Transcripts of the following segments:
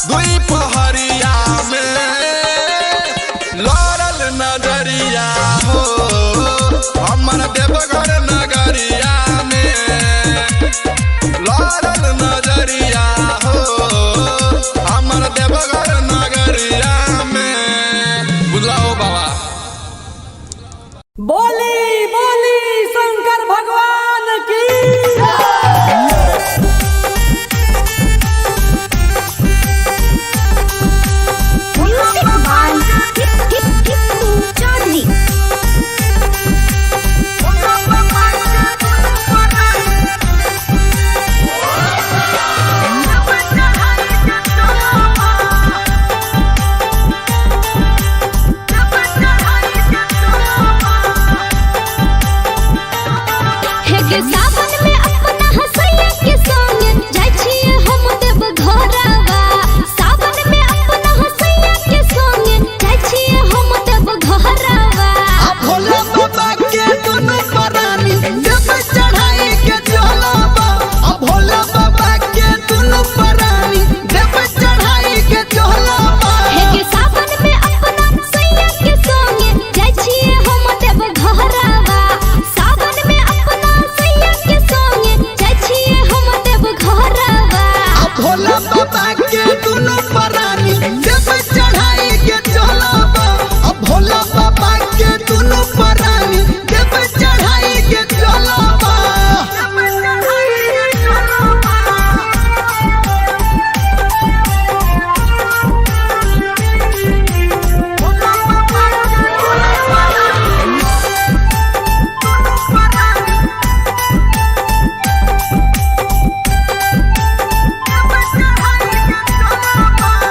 दुई पहरिया में लड़ल नजरिया हो हमर देवघर नगरिया में लड़ल नजरिया हो हमर देवघर नगरिया में बुझला हो बाबा। बोली बोली शंकर भगवान की। Music by Tippu Chaudhary. हे के सावन में अपना हसैया के संग जाइ छियै हम देव घरवा। सावन में अपना हसैया के संग जाइ छियै हम देव घरवा। आ भोला बाबा के दुनु परानी देव चढ़ाई के चलबा। आ भोला बाबा के दुनु परानी देव चढ़ाई के चलबा। हे के सावन में अपना सैया के संग जाइ छियै हम देव घरवा। सावन में अपना सैया के संग जाइ छियै हम देव घरवा। आ भोला बाबा के दुनु परानी देव चढ़ाई के चलबा। आ भोला बाबा के दुनु परानी देव चढ़ाई के चलबा। Thank you.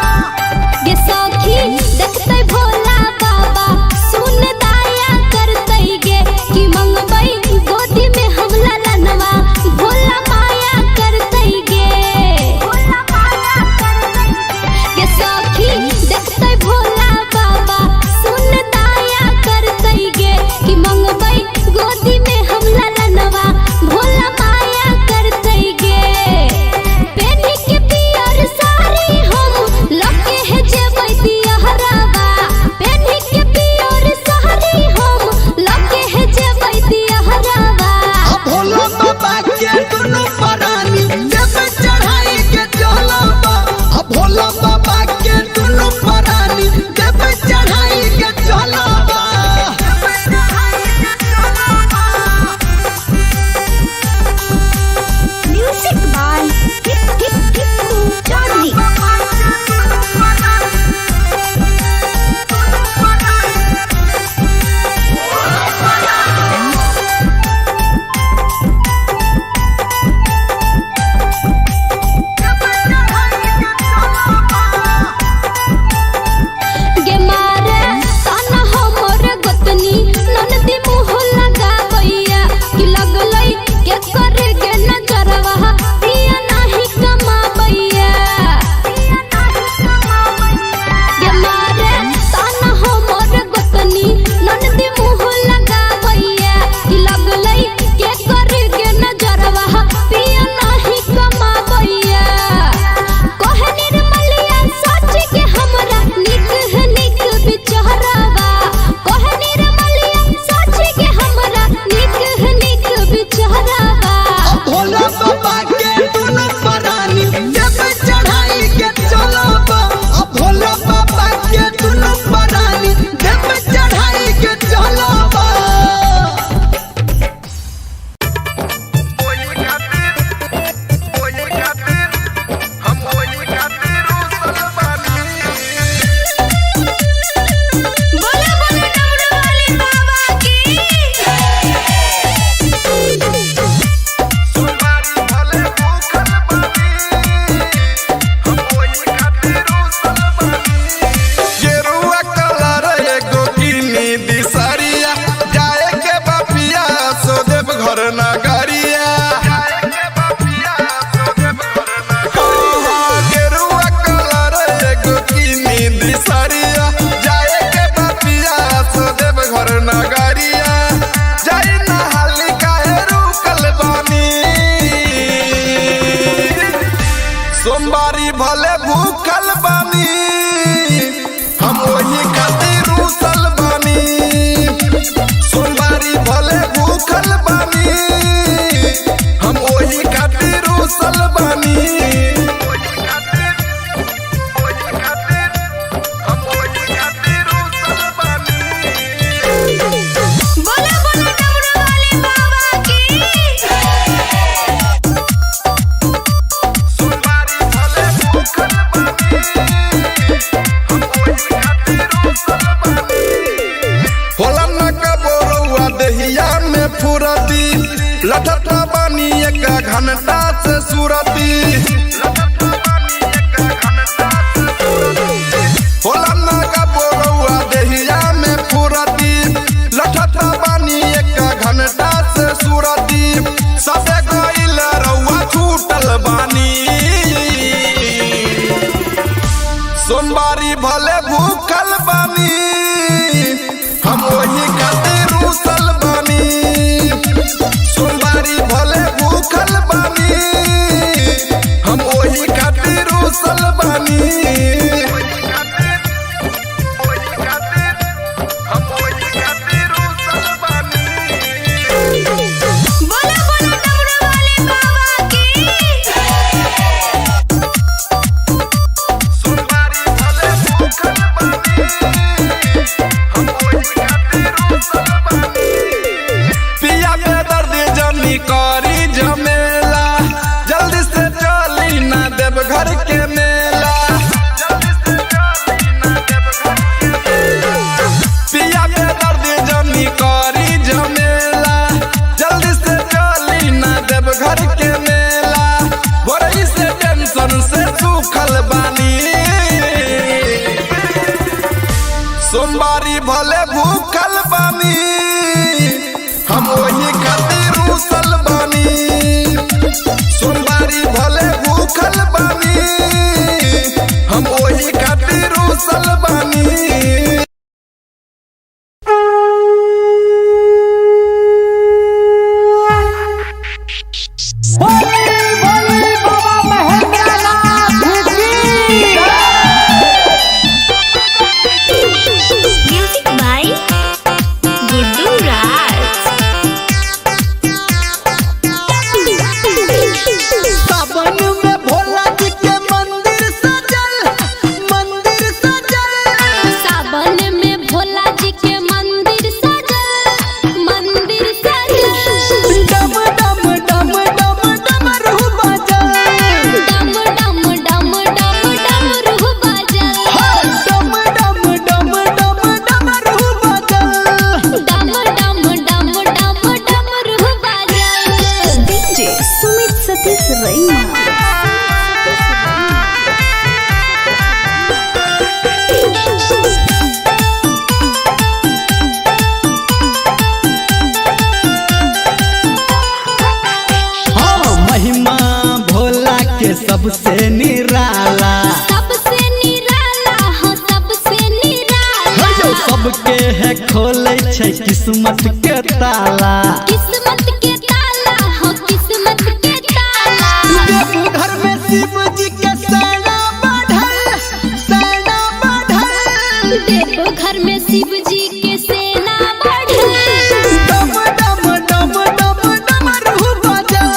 बानी, हम वही खातिर रूसल बानी। सोमवारी भले भूखल बानी, हम वही खातिर रूसल बानी। बोला बोला डमरू वाले बाबा की। होला न कबोरौआ देहिया में फुरती, लठता बानी एक घंटा से सुरती। होला न कबोरौआ देहिया में फुरती, लठता बानी एक घंटा से सुरती। सबे गइल रौआ छूटल बानी, सोमवारी भले भूखल बानी, हम वही खातिर रूसल बानी। सोमवारी भले भूखल बानी, हम वही खातिर रूसल बानी। बोला बोला डमरू वाले बाबा की। पिया के दर्द जनी करी जमेला, जल्दी से चली ना देव घर के मेला। पिया के दर्द जनी करी जमेला, जल्दी से चली ना देव घर के मेला। बोरई से टेंशन से सूखल बानी, सोमवारी भले भूखल बानी, हम वही खातिर रूसल बानी। सोमवारी भले भूखल बानी, हम वही खातिर रूसल बानी। बोली बोली बाबा महेंद्रनाथ की। म्यूजिक बाय गुड्डू राज। सावन में भोला जी के मंदिर सजल, मंदिर सजल। सावन में भोला जी के मंदिर सजल, मंदिर सजल। डम डम डम डम डमरू बजल। डम डम डम डम डमरू बजल। डम डम डम डम डमरू बजल। डम डम डम डम डमरू बजल। डीजे सुमित सतीश रैना। हाँ, महिमा भोला के सबसे निराला। सबसे निराला हो, सबसे निराला। सबके है खोले छै किस्मत के ताला। किस्मत के ताला हो, किस्मत के ताला। देवघर में शिव जी के सेना बढ़ल, सेना बढ़ल। देवघर में शिव जी के सेना बढ़ल। डम डम डम डम डमरू बजल।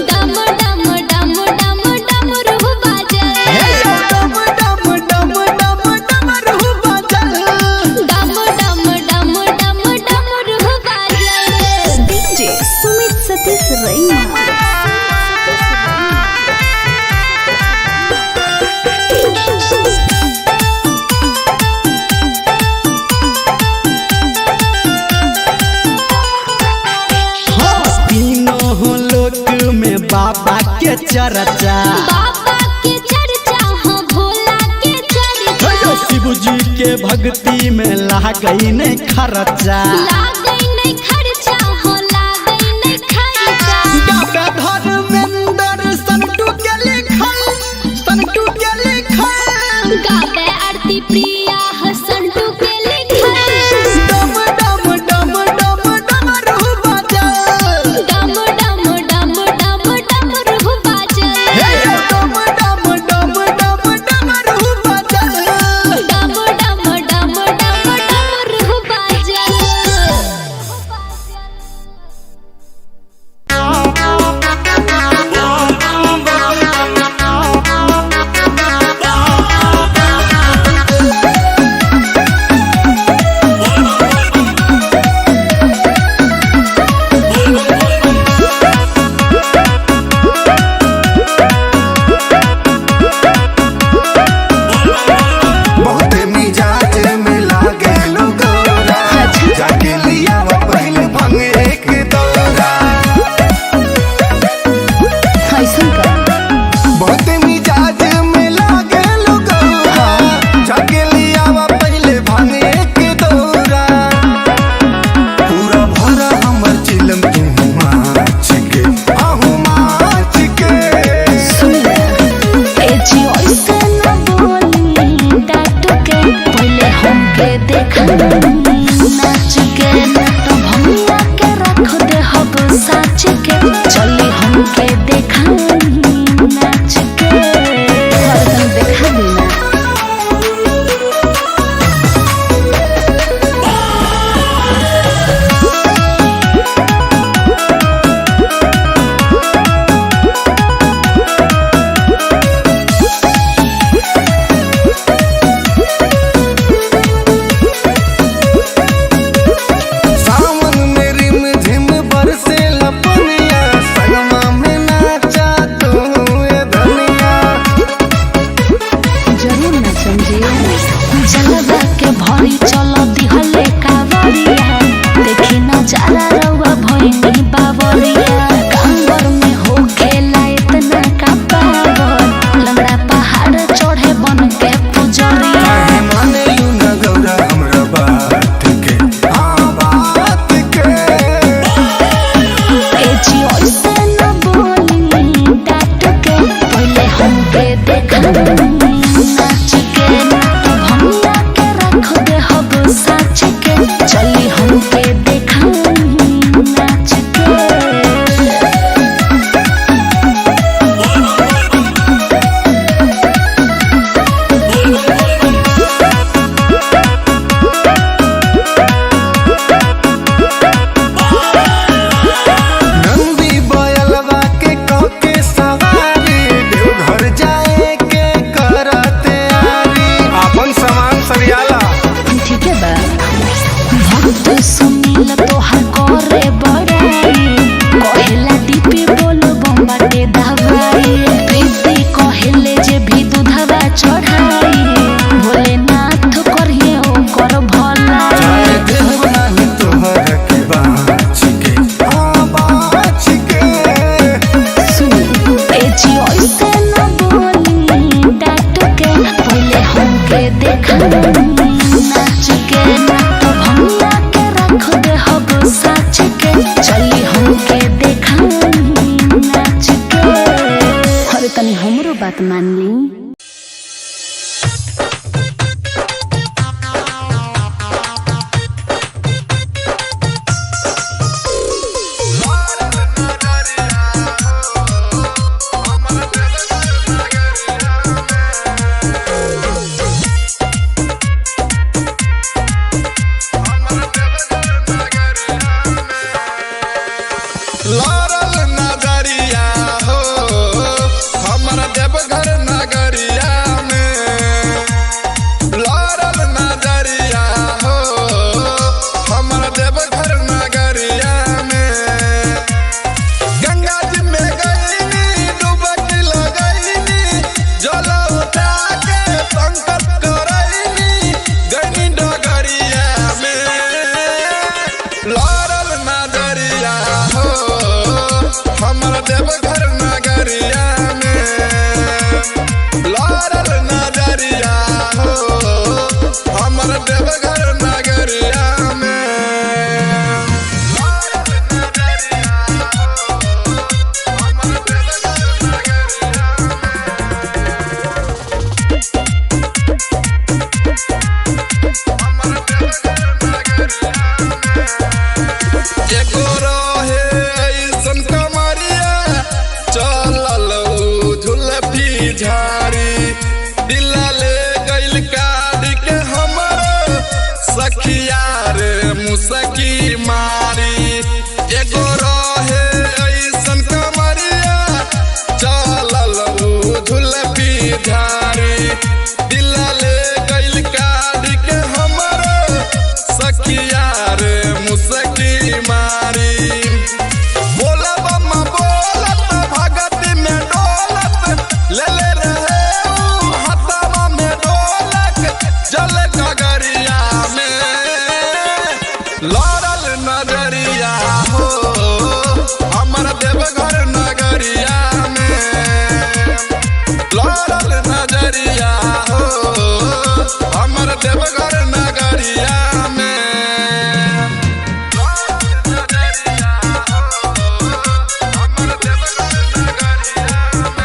डम डम डम डम डमरू बजल। डम डम डम डम डमरू बजल। डम डम डम डम डमरू बजल। डीजे सुमित सतीश रैना। हाँ, तीनों लोक में बाबा के चर्चा। बाबा के चर्चा हो, भोला के चर्चा। शिव जी के भक्ति में लागई नहीं खर्चा। लागै नहीं खर्चा हो, लागै नहीं खर्चा। गावे धर्मेंद्र संटू के लिखल, संटू के लिखल। गावे आरती प्रिया हसंटू के लिखल। डम डम डम डम डमरू बजल। डम डम डम डम डमरू बाजल। हे डम डम डम डम डमरू बजल। संजीवनी। जलवा के भरी चल दिहले कावरिया, देखी नजारा रउआ भइनी बावरिया। कांवर में हो खेला इतना का पावर, लंगड़ा पहाड़ चढ़े बन के पुजरिया। काहे माने लू न गौरा हमरा बात के, हाँ बात के। ए जी ऐसे न बोली डांट के, पहले हमके देखा नाच के। तो भंगा के रख दे हब साच के, चली हमके देखा नाच के। नंदी बयलवा के कके सवारी, देवघर जाए के करते आरी। अपन सामान सरियाला। ठीक है बा। भक्त सुनील तोहार करे बड़ाई, कहेला डीपी बोल बम्बाटे दवाई। प्रीति कहेले जे भी दूधवा चढ़ाई, भोलेनाथ करिए ओकर भलाई। जाए देव नाही तोहर के बाँच के, हाँ बाँच के। सुनी ए जी ऐसे न बोली डांट के, पहले हमके देखा नाच के। तो भंगा के रख दे हब साच के, चली हमके देखा नाच के। अरे तनी हमरो बात मान ली। लड़ल नगरिया हो, हमर देवघर नगरिया में। लड़ल नगरिया हो, हमर देवघर नगरिया में। गंगा जी में गईनी, डुबकी लगईनी, जल उठा के संकल्प करईनी, गईनी डगरिया में। लड़ल नगरिया हो, हमर देवघर नगरिया में। लड़ल नगरिया हो, हमर देवघर नगरिया में। लड़ल नगरिया हो, हमर देवघर नगरिया में। हमर देवघर नगरिया में। एगो रहे ऐसन कमरिया, चलल उ झुलफी झाड़ी। दिल ले गइल काट के हमर सखिया रे मुसकी मारी। एगो रहे ऐसन कमरिया, चलल उ झुलफी झाड़ी। दिल ले गइल काट के हमर सखिया रे मुसकी मारी। बोलब बोलत भगत में डोलत, ले ले रहे उ हथवा में डोलक, जल गगरिया में। लड़ल नजरिया हो, हमर देवघर नगरिया में। लड़ल नजरिया हो, हमर देवघर नगरिया में। लड़ल नजरिया हो, हमर देवघर नगरिया में।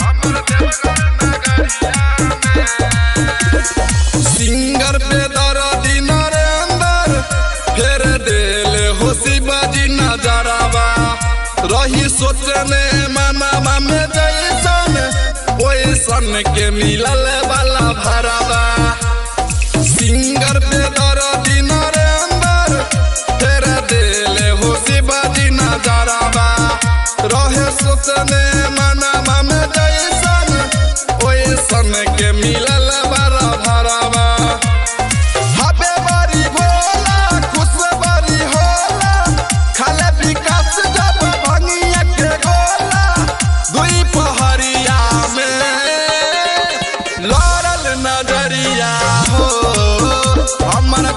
हमर देवघर नगरिया में। सिंगर पे दर्दी नरेंद्र, फेर देल हो शिवाजी नजरवा। रही सोचने मनावा में जैसन, ओइसन के मिलल वाला भरवा। सिंगर पे दर्दी नरेंद्र, फेर देल हो शिवाजी नजरवा। रहे सोचने मनावा में जैसन, ओइसन के मिलल वाला भरवा। हबे बारी भोला, खुश बारी होला, खाले विकास जब भंगिया के गोला।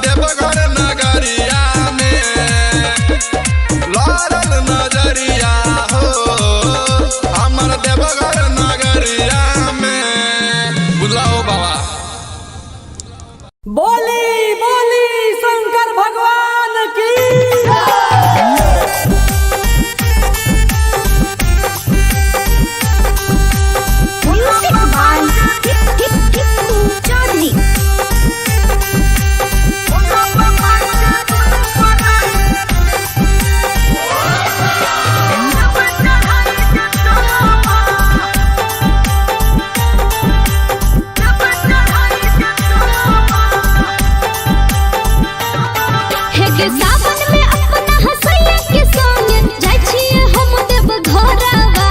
देवघर नगरिया में लड़ल नजरिया हो हमर देवघर नगरिया में। बुझला हो बाबा। बोली बोली शंकर भगवान की। Music by Tippu Chaudhary. हे गे सावन में अपना हसैया के संग जाइ छियै हम देव घरवा।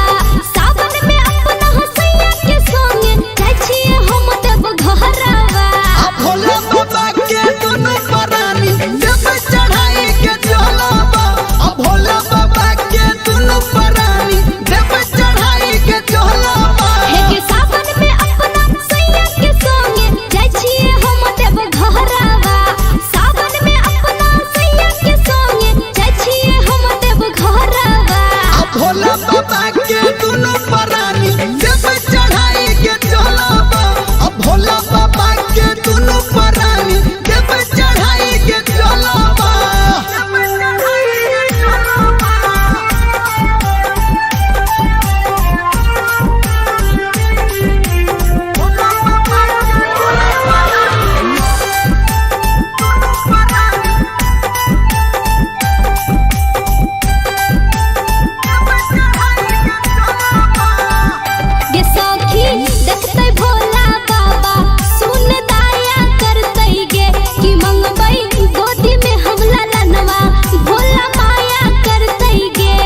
सावन में अपना हसैया के संग जाइ छियै हम देव घरवा। आ भोला बाबा के दुनु परानी देव चढ़ाई के चलबा। आ भोला बाबा के दुनु परानी देव चढ़ाई के चलबा। हे गे सावन में अपना सैया के संग जाइ छियै हम देव घरवा। सावन में अपना सैया के संग जाइ छियै हम देव घरवा। आ भोला बाबा के दुनु परानी देव चढ़ाई के चलबा। आ भोला बाबा के दुनु परानी देव चढ़ाई के चलबा। गे सखी देखतै भोला बाबा सुन दाया करतै गे कि मंगबै गोदी में हम ललनवा भोला माया करतै गे।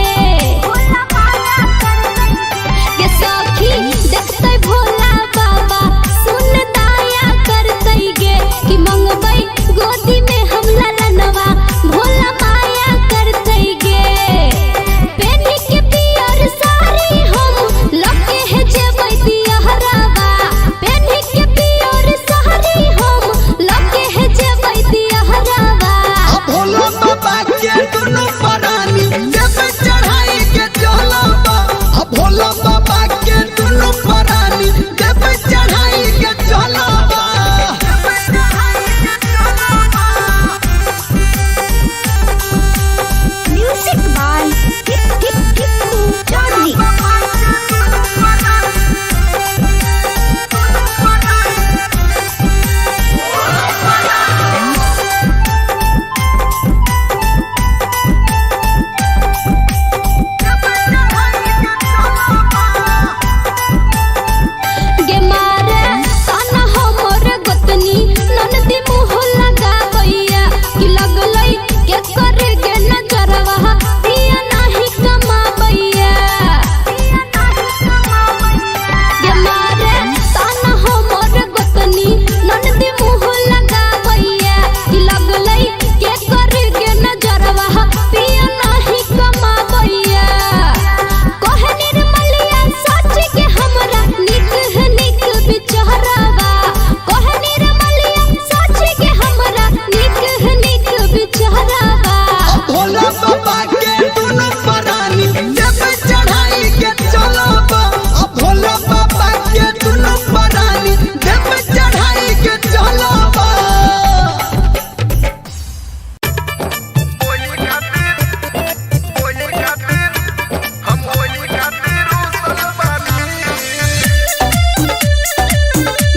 गे सखी देखतै भोला बाबा सुन दाया करतै गे कि मंगबै गोदी में हम ललनवा भोला माया करतै गे। पेनी के पियर साड़ी हम लके है जेबै दियहरावा। पेनी के पियर साड़ी हम लके है जेबै दियहरावा। आ भोला बाबा के दुनु परानी देव चढ़ाई के चलबा। आ भोला बाबा के दुनु परानी देव चढ़ाई के चलबा। Music by Tippu Chaudhary. गे मारे ताना हमर गोतनी ननदी मुँह लगाबैया कि लगलै के करे गे नजरवा पिया नाही कमाबैया। गे मारे ताना हमर गोतनी ननदी मुँह लगाबैया कि लगलै के करे गे नजरवा पिया नाही कमाबैया। कहे निर्मलिया सच के हमरा निक है निक बिचहरावा। कहे निर्मलिया सच के हमरा निक है निक बिचहरावा। आ भोला बाबा के दुनु परानी देव चढ़ाई के चलबा। आ भोला बाबा के दुनु परानी देव चढ़ाई के चलबा।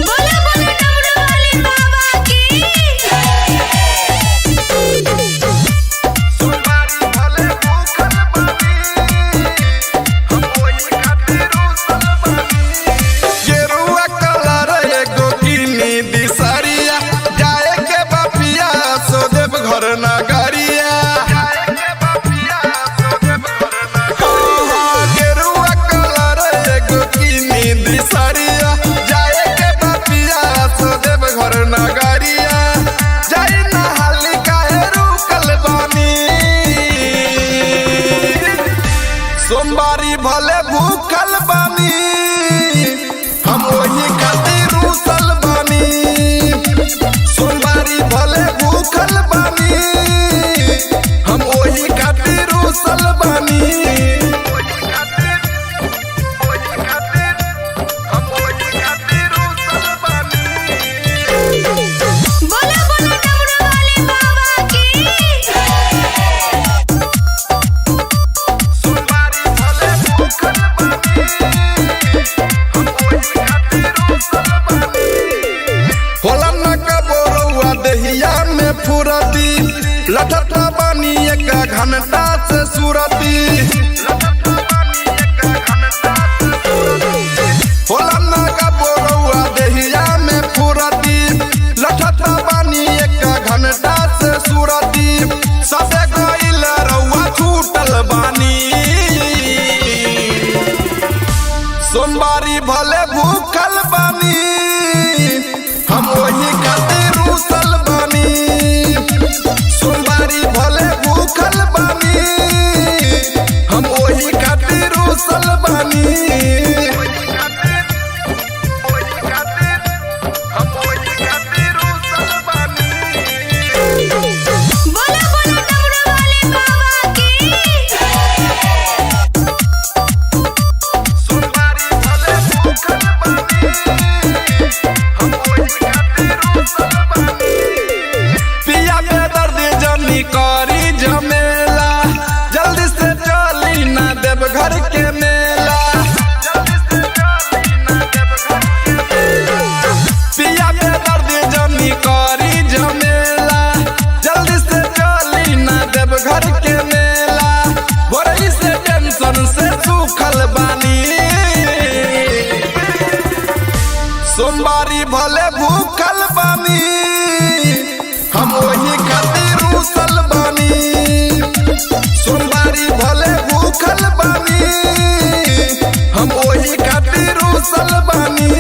बोला बोला डमरू वाले बाबा की। गेरुआ कलर एगो किनी दिसरिया जाए के बापिया सो देव घर नगरिया। हाँ, गेरुआ कलर एगो किनी दिसरिया जाए के बापिया सो देव घर नगरिया। जाई नहाली काहे रुकल बानी सोमवारी भले भूखल बानी हम वही खातिर रूसल बानी। सोमवारी भले भूखल घंटा से सुरती। होला ना का बोरौआ देहिया में फुरती, लठत बानी एक घंटा से सुरती। सबे गइल रउआ छूटल बानी, सोमवारी भले भूखल बानी, हम वही खातिर रूसल बानी। सोमवारी भले भूखल बानी, हम वही खातिर रूसल बानी। बोला बोला डमरू वाले बाबा की। सोमवारी भले भूखल बानी, हम वही खातिर रूसल बानी। पिया के दर्द जनी करी झमेला, जल्दी से चली ना देवघर के मेला। जल्दी से चली ना देवघर के मेला। पिया के दर्द जनी करी झमेला, जल्दी से चली ना देवघर के मेला। भोरही से टेंशन से सूखल बानी, सोमवारी भले भूखल बानी, हम वही खातिर रूसल बानी। सोमवारी भले भूखल बानी, हम वही खातिर रूसल बानी।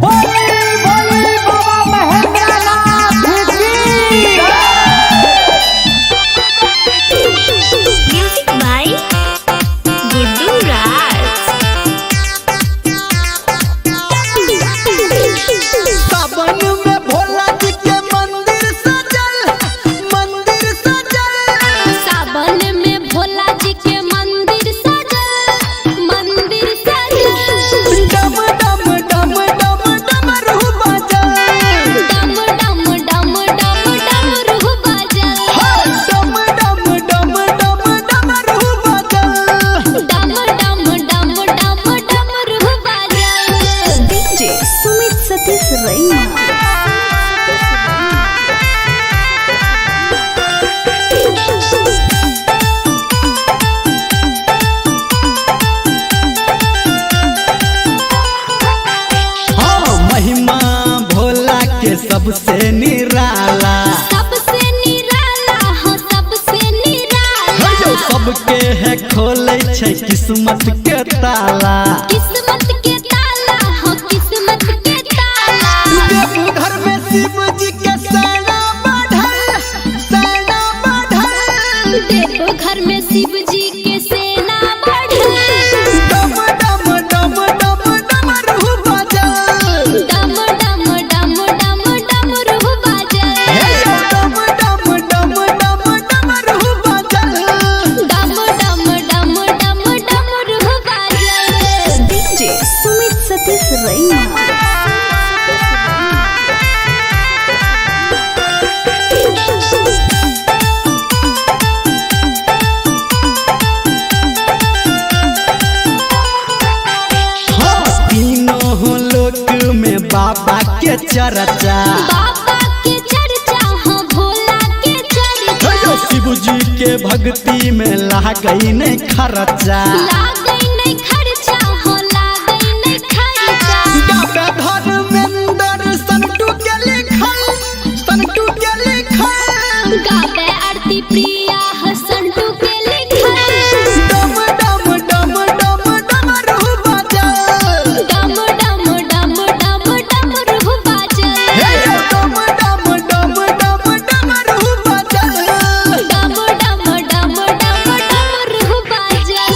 बोली बोली बाबा महेंद्रनाथ की। म्यूजिक बाय गुड्डू राज। सावन में भोला जी के मंदिर सजल, मंदिर सजल। सावन में भोला जी के मंदिर सजल, मंदिर सजल। डम डम डम डम डमरू बाजल। डम डम डम डम डमरू बाजल। डम डम डम डम डमरू बाजल। डम डम डम डम डमरू बाजल। डीजे सुमित सतीश रैना। हाँ, महिमा भोला के सबसे निराला। सबसे निराला हो सबसे निराला। सबके है खोले छै किस्मत के ताला। किस्मत के ताला हो किस्मत के ताला। देवघर में शिव जी के सेना बढ़ल, सेना बढ़ल। देवघर में शिव जी के सेना बढ़ल। डम डम डम डम डमरू बाजल। डम डम डम डम डमरू बाजल। डम डम डम डम डमरू बाजल। डम डम डम डम डमरू बाजल। डीजे सुमित सतीश रैना। हाँ, तीनों लोक में बाबा के चर्चा। बाबा के चर्चा हो भोला के चर्चा। शिव जी के भक्ति में लागई नहीं खर्चा। लागै नहीं खर्चा हो लागै नहीं खर्चा। गावे धर्मेंद्र संटू के लिखल, संटू के लिखल। गावे आरती प्रिया हो संटू के लिखल। डम डम डम डम डमरू बाजल। डम डम डम डम डमरू बाजल। डम डम डम डम डमरू बाजल। डम डम डम डम डमरू बाजल।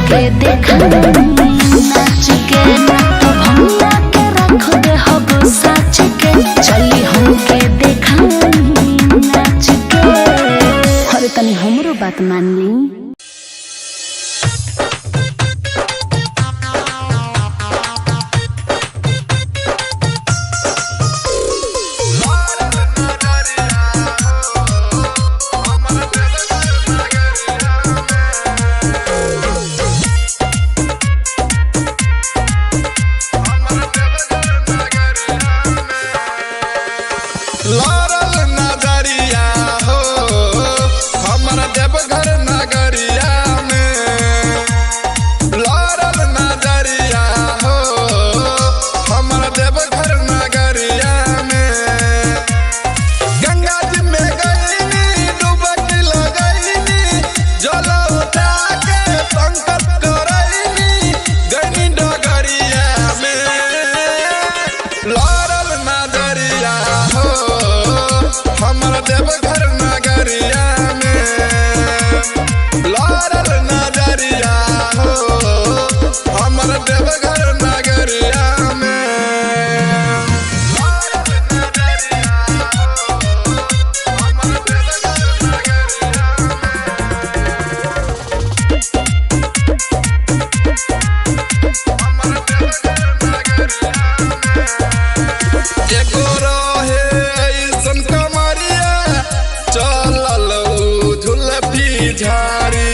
हमके देखाई नाच के, ना तो भंगिया के रख दे हब साच के। चली हमके देखाई नाच के। अरे तनी हमरो बात मान ली। लड़ल नजरिया हो हमर देवघर नगरिया में। लड़ल नजरिया हो हमर देवघर नगरिया में। गंगा जी में गईनी डुबकी लगईनी, जल उठा के संकल्प करईनी, गईनी डगरिया में। लड़ल नजरिया हो हमर देवघर नगरिया में। लड़ल नजरिया हो हमर देवघर नगरिया में। एगो रहे ऐसन कमरिया, चलल उ झुलफी झाड़ी,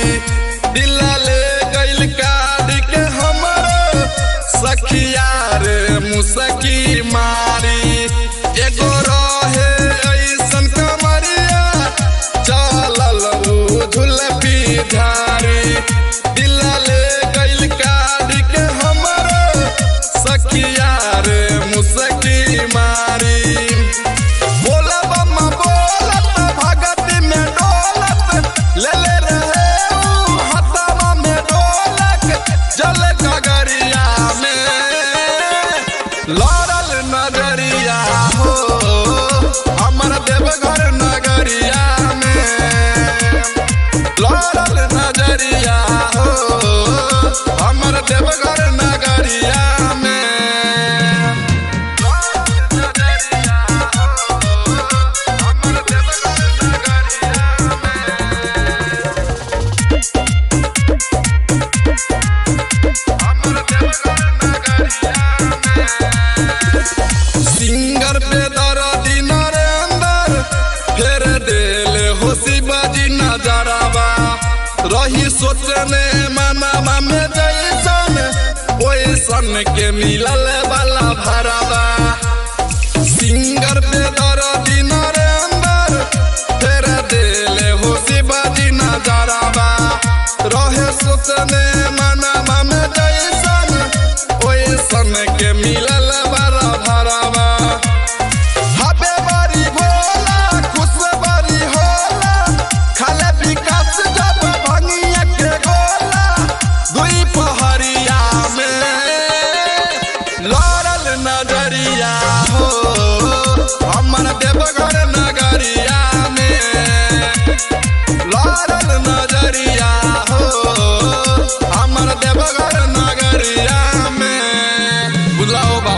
दिल ले गइल काट के हमर सखिया रे मुसकी मारी। एगो रहे ऐसन कमरिया, चलल उ झुलफी झाड़ी, दिल ले गइल काट के हमर सखिया रे मुसकी मारी। बोलब बोलत भगत में डोलत, ले ले रहे उ हथवा में डोलक, जल गगरिया में। लड़ल नजरिया हो हमर देवघर नगरिया में। लड़ल नजरिया हो हमर देवघर नगरिया में। सिंगर पे दर्दी नरेंद्र फेर देल हो शिवाजी नजरवा, रही सोचने मनावा में जैसन ओइसन के मिलल वाला भरवा। सिंगर पे दर्दी नरेंद्र फेर देल हो शिवाजी नजरवा, रहे सोचने मनावा में जैसन ओइसन के मिलल वाला भरवा। हबे बारी भोला खुश बारी होला, खाले विकास जब भंगिया के गोला, दुई पहरिया में। लड़ल नजरिया हो हमर देवघर नगरिया में। लड़ल नजरिया हो हमर देवघर नगरिया में। बुझला हो बाबा।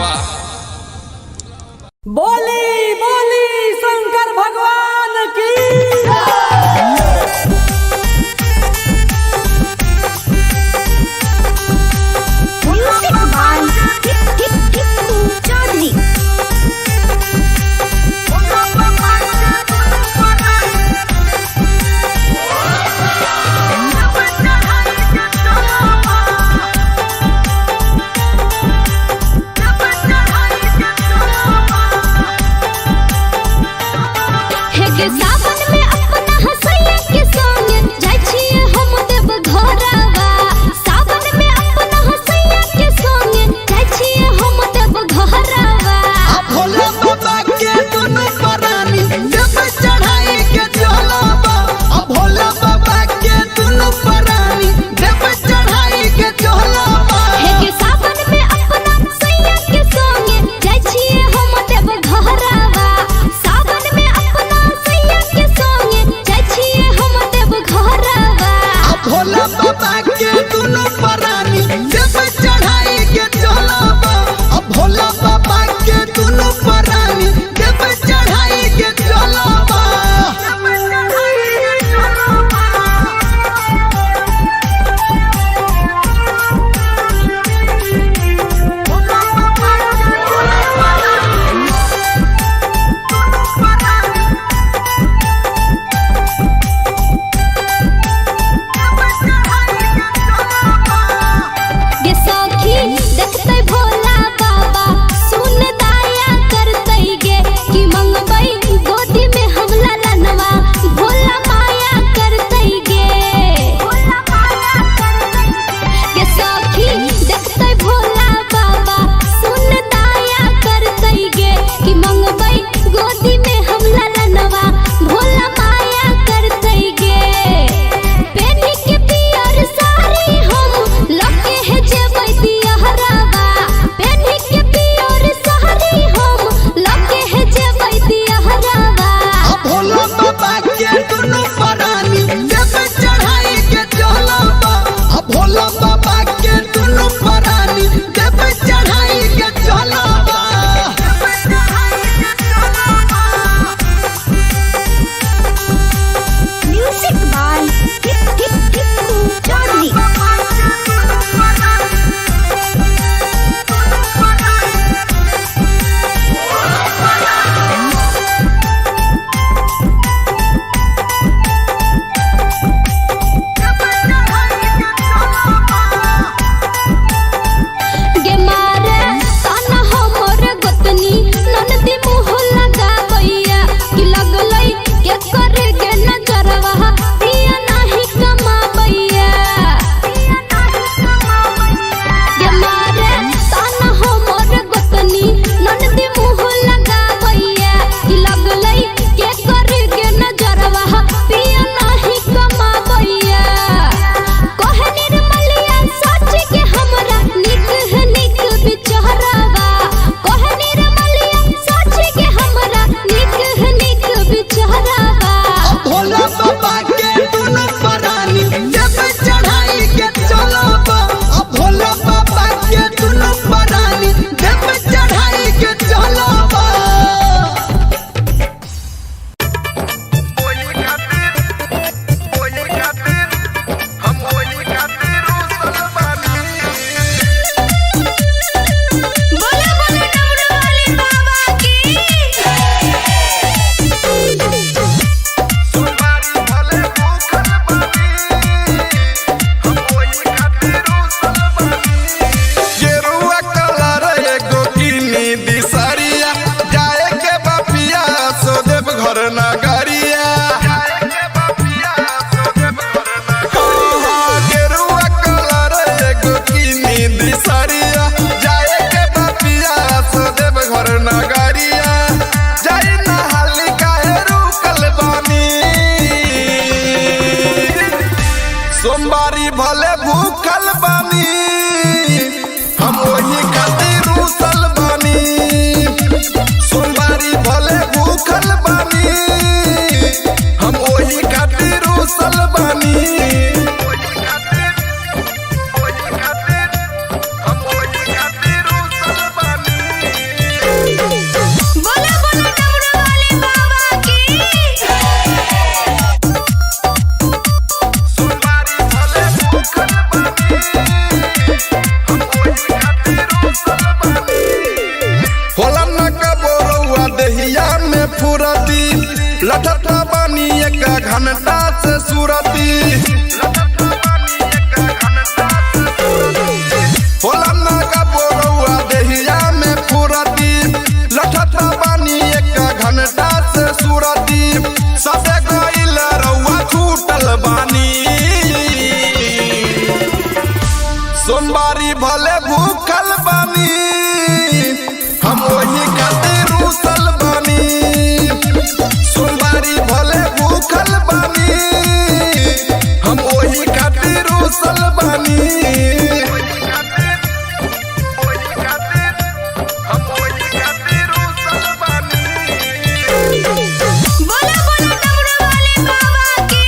दुनु परानी देव चढ़ाई के चलबा। अब भोला बाबा के दुनु परानी देव चढ़ाई के चलबा। गे सखी देखतै भोला बाबा सुन दाया करतै गे कि मंगबै गोदी में हमला लनवा भोला माया करतै गे गे सखी देखतै भोला बाबा सुन दाया करतै गे कि मंगबै गोदी में हमला लनवा भोला माया करतै गे। पेनी के पियर साड़ी हम लके है जेबै दियहरावा। पेनी के पियर साड़ी हम लके है जेबै दियहरावा। अब भोला बाबा के दुनु परानी देव चढ़ाई के चलबा। अब भोला बाबा के दुनु परानी देव चढ़ाई के चलबा। Music by Tippu Chaudhary. गे मारे ताना हमर गोतनी ननदी मुँह लगाबैया कि लगलै के करे गे नजरवा पिया नाही कमाबैया। गे मारे ताना हमर गोतनी ननदी मुँह लगाबैया कि लगलै के करे गे नजरवा पिया नाही कमाबैया। कहे निर्मलिया सच के हमरा निक है निक बिचहरावा। कहे निर्मलिया सच के हमरा निक है निक बिचहरावा। अब भोला बाबा के दुनु परानी देव चढ़ाई के चलबा। अब भोला बाबा के दुनु परानी देव चढ़ाई के चलबा। बोला बोला डमरू वाले बाबा की। गेरुआ कलर एगो किनी दिसरिया जाए के बापिया सो देव घर नगरिया। हाँ, गेरुआ कलर एगो किनी दिसरिया जाए के बापिया सो देव घर नगरिया। जाई नहाली काहे रुकल बानी, सोमवारी भले भूखल बानी हम वही खातिर रूसल बानी। सोमवारी भले भूखल बानी हम वही खातिर रूसल बानी। बोला बोला डमरू वाले बाबा की। होला न कबोरौआ देहिया में फुरती लठता बानी एक घंटा से सुरती। होला न कबोरौआ देहिया में फुरती लठता बानी एक घंटा से सुरती। सबे गइल रौआ छूटल बानी, सोमवारी भले भूखल बानी हम वही खातिर रूसल बानी। सोमवारी भले भूखल बानी हम वही खातिर रूसल बानी। बोला बोला डमरू वाले बाबा की।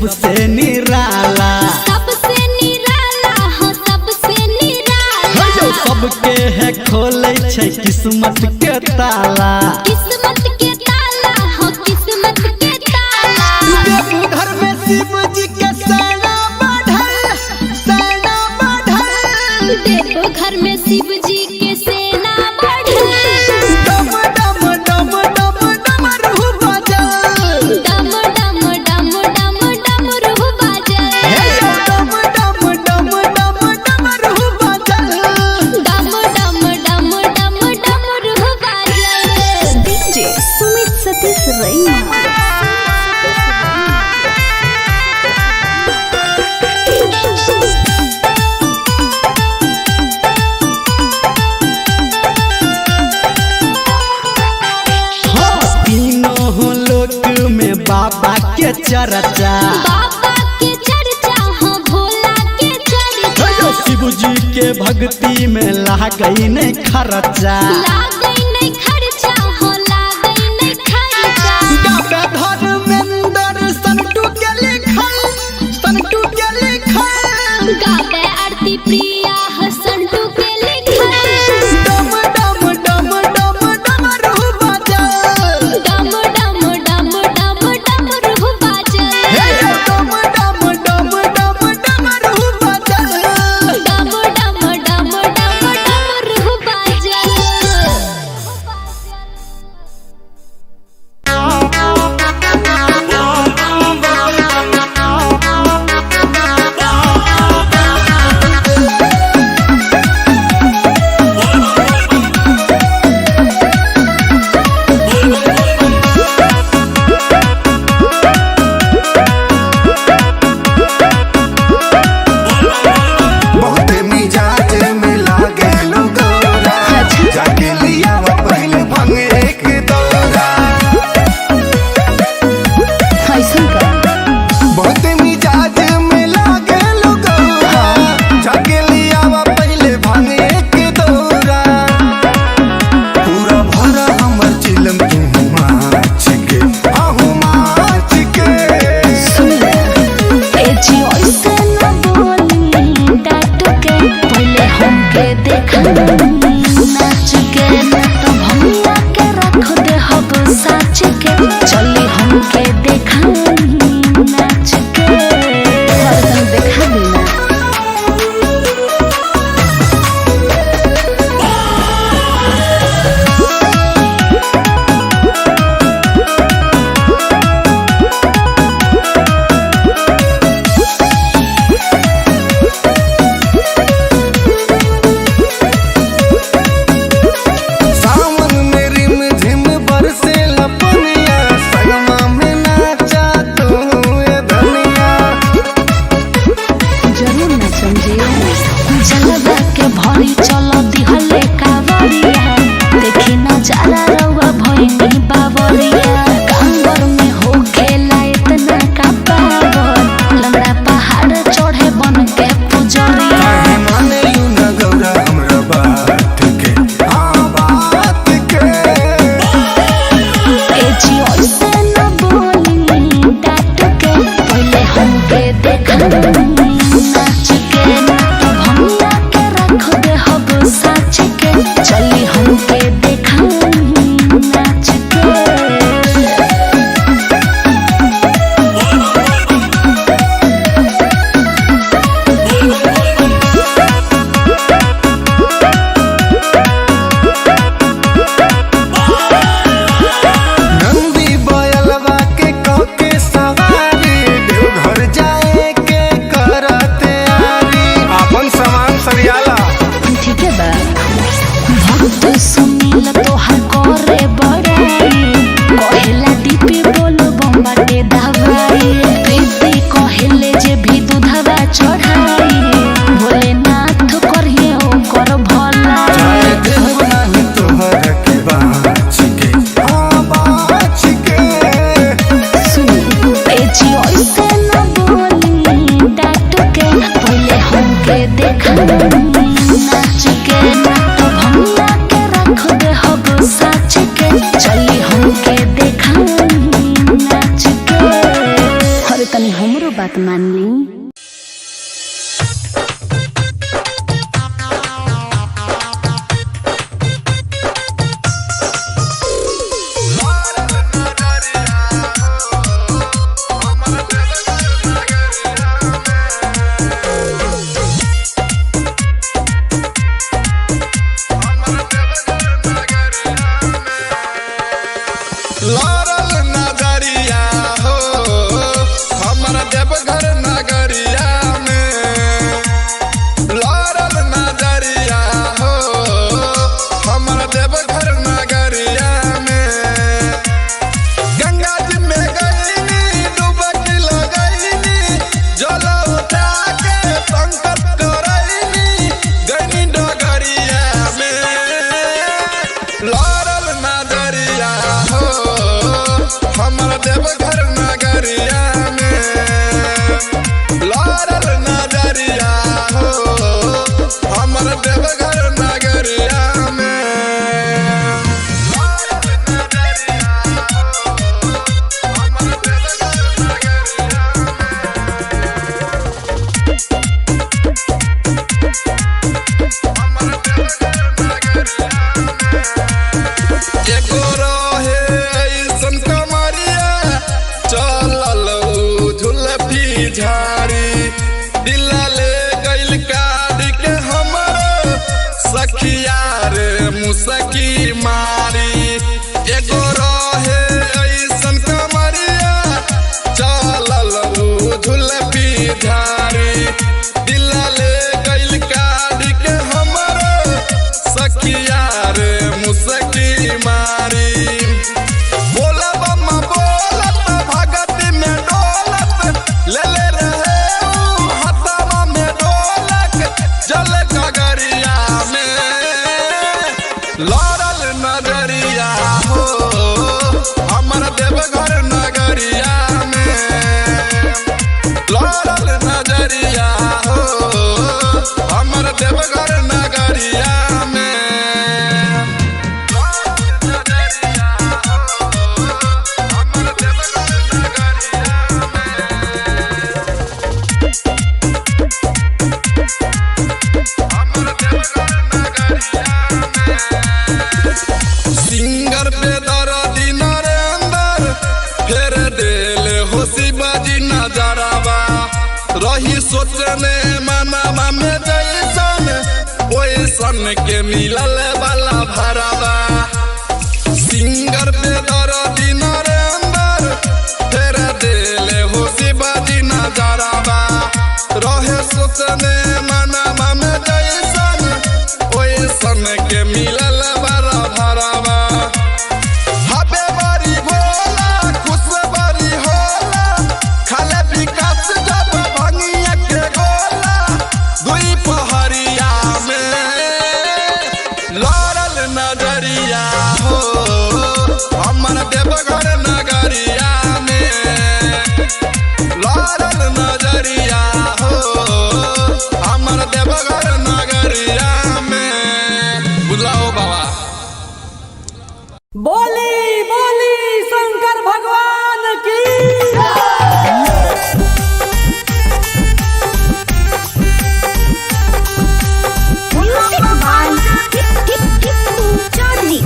सबसे निराला। सबसे निराला हाँ सबसे निराला। सबके है खोले छै किस्मत के ताला। किस्मत के ताला हाँ किस्मत के ताला। देवघर में शिव जी के सेना बढ़ल, सेना बढ़ल। देवघर में शिव जी के सेना बढ़ल। डम डम डम डम डमरू बजल। डम डम डम डम डमरू बाजल। डम डम डम डम डमरू बजल। डम डम डम डम डमरू बाजल। डीजे सुमित सतीश रैना। हाँ, तीनों लोक में बाबा के चर्चा। बाबा के चर्चा हाँ भोला के चर्चा। शिव जी के भक्ति में लागई नहीं खर्चा। लागै नहीं खर्चा हो लागै नहीं खर्चा। गावे धर्मेंद्र संटू के लिखल, संटू के लिखल। गावे आरती प्रिया हसंटू के लिखल। डम डम डम डम डमरू बजल। डम डम डम डम डमरू बाजल। डम डम डम डम डमरू बजल। डम डम डम डम डमरू बाजल। बहुते मिजाज में लागे गोरा, जाके लिया पहले भंग एक दौरा। ऐसन का बहुते मिजाज में लागे गोरा, जाके लिया पहले भंग एक दौरा। पूरा भरा हमर चिलम तू माच के, आहू माच के। सुन ए जी ऐसे न बोली डांट के, पहले हमके देखा नाच के। तो भंगिया के रख दे हब साच के, चली हमके देखा नाच के। हरदम देखा देना। सावन में रिम झिम बरसे लपनिया, संगमा में नाचा तू ए धनिया। जरूर न समझे जलवा के भरी चलो दिहले कावरिया। देखी नजारा रउआ भइनी बावरिया। कांवर में हो खेला इतना का पावर, लंगड़ा पहाड़ चढ़े बन के पुजरिया। काहे माने you न गौरा हमरा बात के, हाँ बात के। ए जी ऐसे न बोली डांट के, पहले हमके देखा नाच के। तो भंगिया के रख दे हब साच के, चली हमके देखा नाच के। नंदी बयलवा के कके सवारी, देवघर जाए के करते आरी। अपन सामान सरियाला। ठीक है बा। भक्त सुनील तोहार करे बड़ाई, कहेला डीपी बोलो बम्बाटे दवाई। प्रीति कहेले जे भी दूधवा चढ़ाई, भोलेनाथ करिए ओकर भलाई। जाए देहब नाही तोहर के बाँच के, हाँ बाँच के। सुनी ए जी ऐसे न बोली डांट के, पहले हमके देखा नाच के। तो भंगिया के रख दे हब साच के, चली हमके देखा नाच के। अरे तनी हमरो बात नजरिया हो, हमर देवघर नगरिया में। नजरिया हो, हमर देवघर नगरिया में। हमर देवघर नगरिया में। सिंगर पे दर्दी नरेंद्र फेर देल हो शिवाजी नजरवा, रही सोचने मनवा में जैसन ओइसन के मिलल वाला भरवा। सिंगर पे दर्दी नरेंद्र फेर देल हो शिवाजी नजरवा, रहे सोचने मनवा में जैसन ओइसन के मिलल वाला भरवा। हबे बारी भोला खुश बारी होला, खाले विकास जब भंगिया के गोला। दुई पहरिया में लड़ल नजरिया हो, हमर देवघर नगरिया में। लड़ल नजरिया हो, हमर देवघर नगरिया में। बुझला हो बाबा। बोली बोली शंकर भगवान की। Music by Tippu Chaudhary.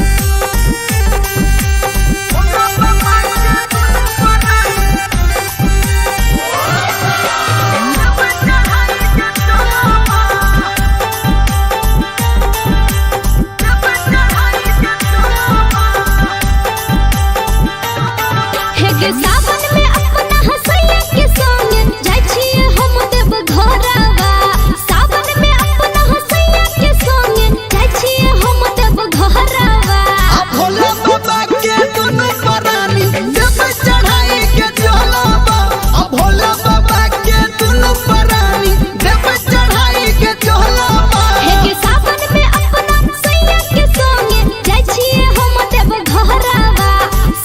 हे के सावन में अपना हसैया के संग जाइ छियै हम देव घरवा। सावन में अपना हसैया के संग जाइ छियै हम देव घरवा। आ भोला बाबा के दुनु परानी देव चढ़ाई के चलबा। आ भोला बाबा के दुनु परानी देव चढ़ाई के चलबा। हे के सावन में अपना सैया के संग जाइ छियै हम देव घरवा।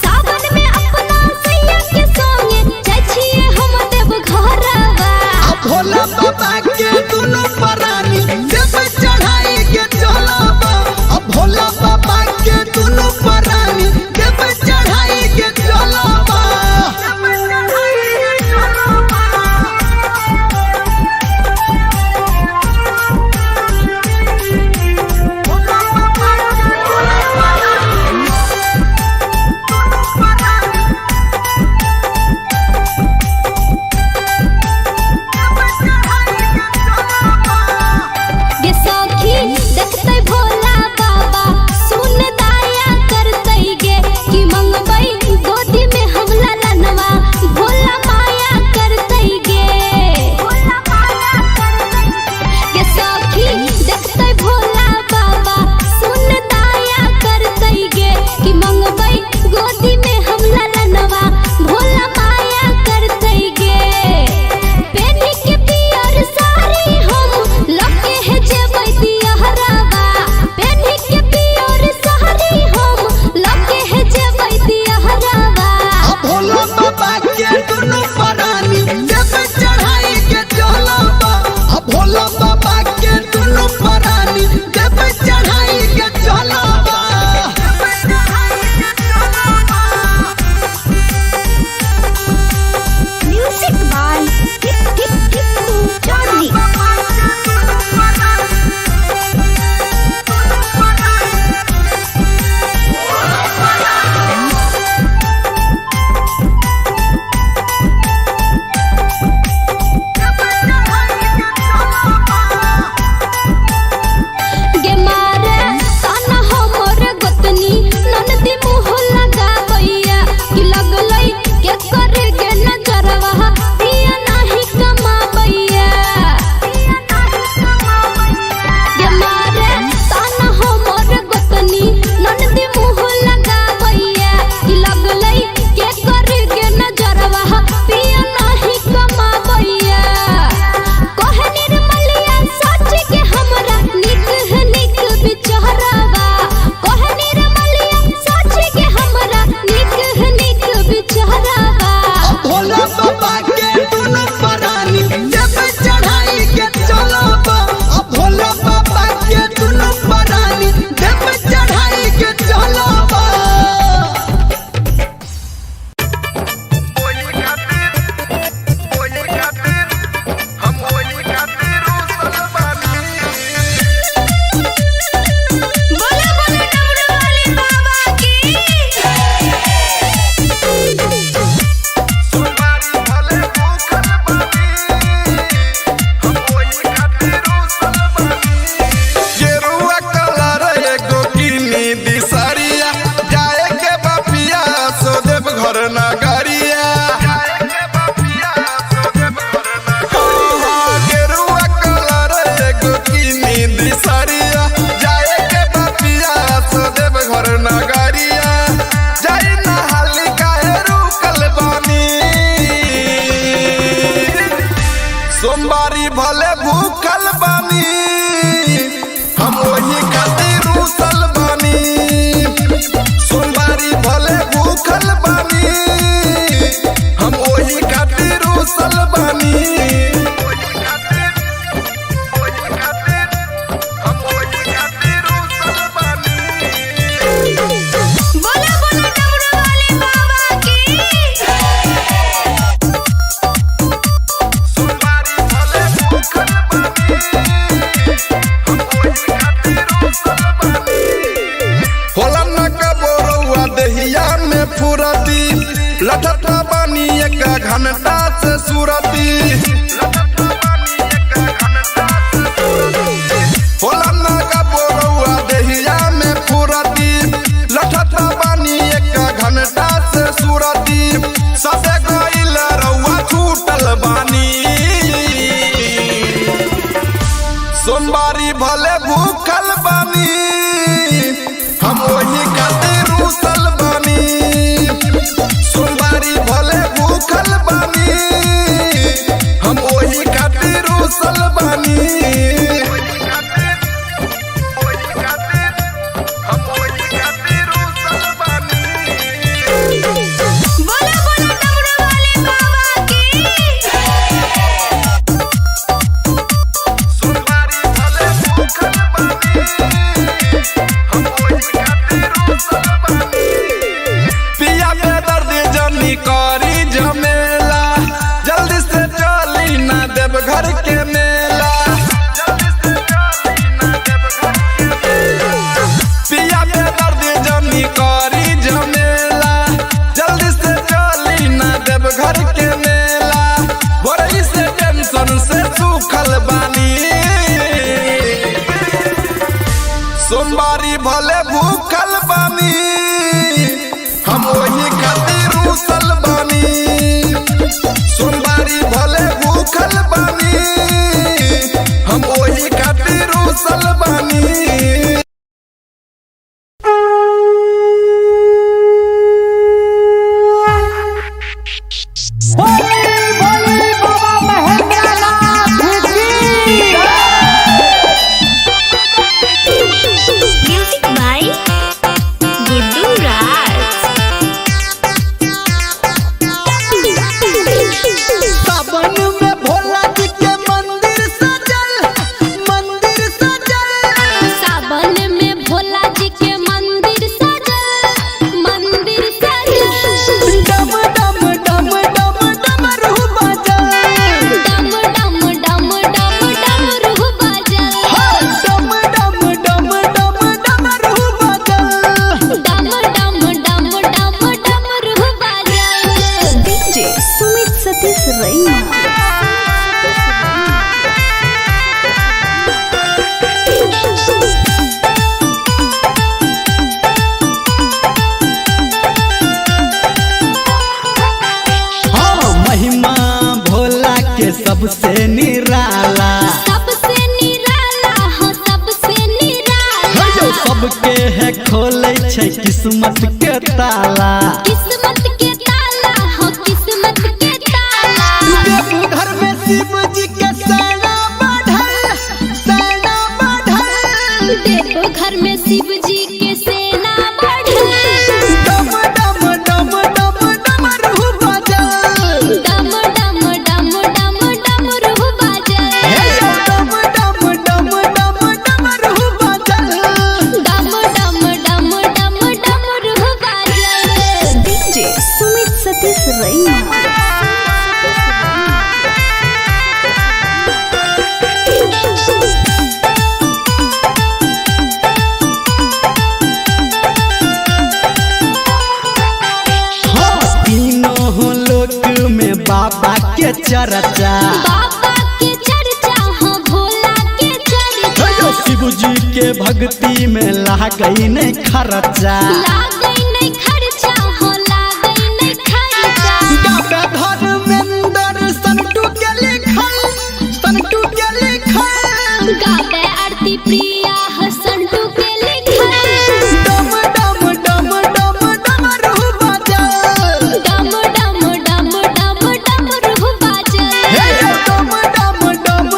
सावन में अपना सैया के संग जाइ छियै हम देव घरवा। आ भोला बाबा के दुनु परानी देव चढ़ाई के चलबा। आ भोला बाबा के दुनु परानी देव चढ़ाई के चलबा। Thank you. भले भूखल बानी, हम वही खातिर रूसल बानी। सोमवारी भले भूखल बानी, हम वही खातिर रूसल बानी। बोला बोला डमरू वाले बाबा की। होला न कबोरौआ देहिया में फुरती, लठता बानी एक घंटा से सुरती। होला न कबोरौआ देहिया में फुरती, लठता बानी एक घंटा से सुरती। सबे गइल रौआ छूटल बानी। सोमवारी भले भूखल बानी, हम वही खातिर रूसल बानी। सोमवारी भले भूखल बानी, हम वही खातिर रूसल बानी। बोला बोला डमरू वाले बाबा की। पिया पे दर्द जनी करी झमेला, जल्दी से चली ना देव घर के मेला। पिया पे दर्द जनी करी झमेला, जल्दी से चली ना देव घर के मेला। बोरई से टेंशन से सूखल बानी। सोमवारी भले भूखल बानी, हम वही खातिर रूसल बानी। सोमवारी भले भूखल बानी, हम वही खातिर रूसल बानी। बोली बोली बाबा महेंद्रनाथ की। म्यूजिक बाय गुड्डू राज। सावन में भोला जी के मंदिर सजल, मंदिर सजल। सावन में भोला जी के मंदिर सजल, मंदिर सजल। डम डम डम डम डमरू बजल। डम डम डम डम डमरू बजल। डम डम डम डम डमरू बजल। डम डम डम डम डमरू बजल। डीजे सुमित सतीश रैना। हाँ, महिमा भोला के सबसे निराला। सबसे निराला हो, सबसे निराला। सबके है खोले छै किस्मत के ताला। किस्मत के ताला हो, किस्मत के ताला। देवघर में शिव जी के सेना बढ़ल, सेना बढ़ल। देवघर में शिव जी के सेना बढ़ल। डम डम डम डम डमरू बजल। डम डम डम डम डमरू बजल। डम डम डम डम डमरू बजल। डम डम डम डम डमरू बजल। डीजे सुमित सतीश रैना। हाँ, तीनों लोक में बाबा के चर्चा। बाबा के चर्चा हो, भोला के चर्चा। शिव जी के भक्ति में लागई नहीं खर्चा। लागै नहीं खर्चा हो, लागै नहीं खर्चा। गाता धर्मेंद्र संटू के लिखल, संटू के लिखल। गावे आरती प्रिया हसंटू के लिखल। डम डम डम डम डमरू बजल। डम डम डम डम डमरू बाजल। हे डम डम डम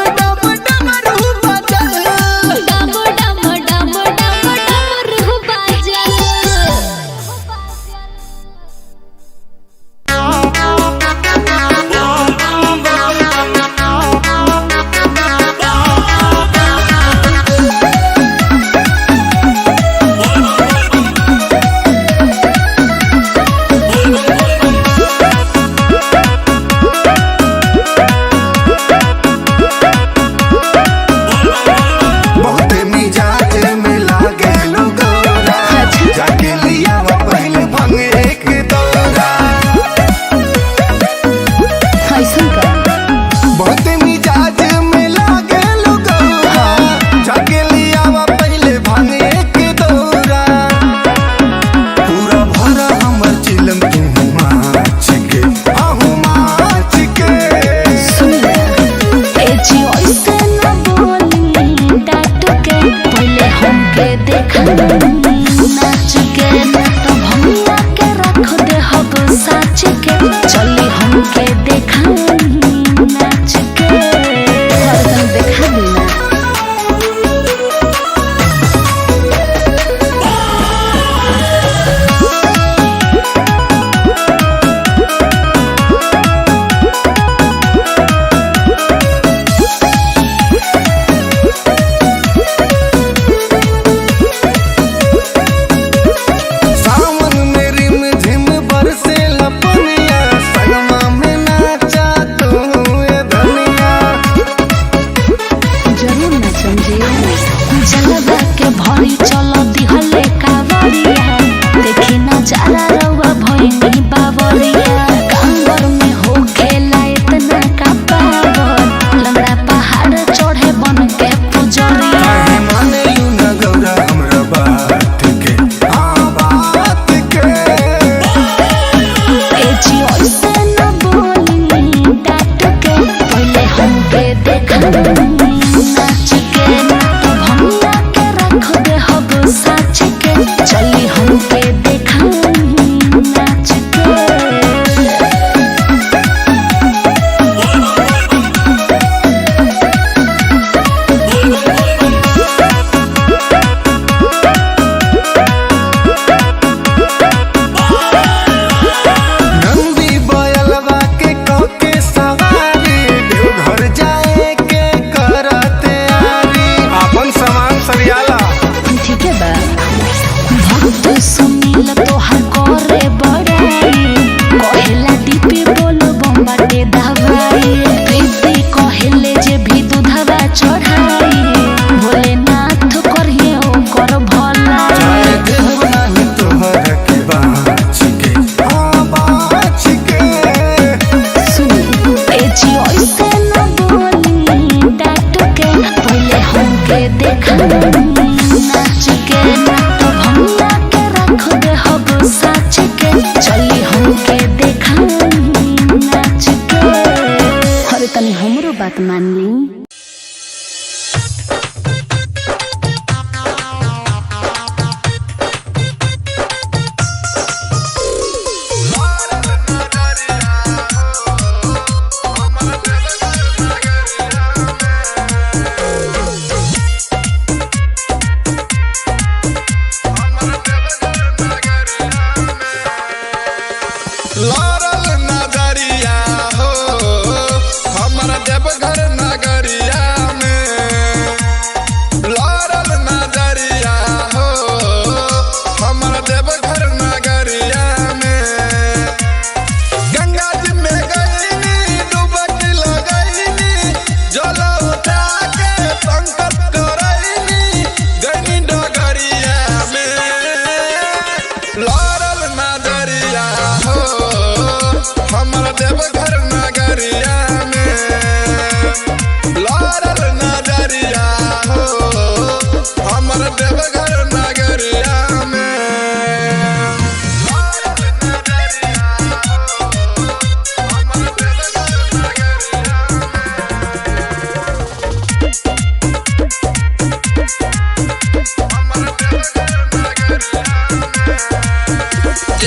ऐसे न बोली डांट के, पहले हमके देखा नाच के, तो भंगिया के रख दे हब साच के, चली हमके देखा नाच के। और तनी देखा दी ना। सावन में रिम झिम बरसे लपनिया, संगमा में नाचा तू ए धनिया। जरूर नचम जी। जलवा के भरी चलो दिहले कावरिया, देखी नजारा रउआ भइनी बावरिया। कांवर में हो खेला इतना का पावर, लंगड़ा पहाड़ चढ़े बन के पुजरिया। काहे माने you न गौरा हमरा बात के, हाँ बात के। ए जी ऐसे न बोली डांट के, पहले हमके देखा नाच के, तो भंगिया के रख दे हब साच के, चली हमके देखा नाच के। नंदी बयलवा के कके सवारी, देवघर जाए के करते आरी। अपन सामान सरियाला। ठीक है बा। भक्त सुनील तोहार करे बड़ाई, कहेला डीपी बोल बम्बाटे दवाई। प्रीति कहेले जे भी दूधवा चढ़ाई, भोलेनाथ करिए ओकर भलाई। जाए देव नाही तोहर के बाँच के, हाँ बाँच के। सुनी ए जी ऐसे न बोली डांट के, पहले हमके देखा नाच के, तो भंगिया के रख दे हब साच के, चली हमके देखा नाच के। अरे तनी हमरो बात मान ली। लड़ल नजरिया हो हमर देवघर नगरिया में, लड़ल नजरिया हो हमर देवघर नगरिया में। गंगा जी में गईनी डुबकी लगईनी, जल उठा के संकल्प करईनी, गईनी डगरिया में। लड़ल नजरिया हो हमर देवघर नगरिया में, लड़ल नजरिया हो हमर देवघर नगरिया में।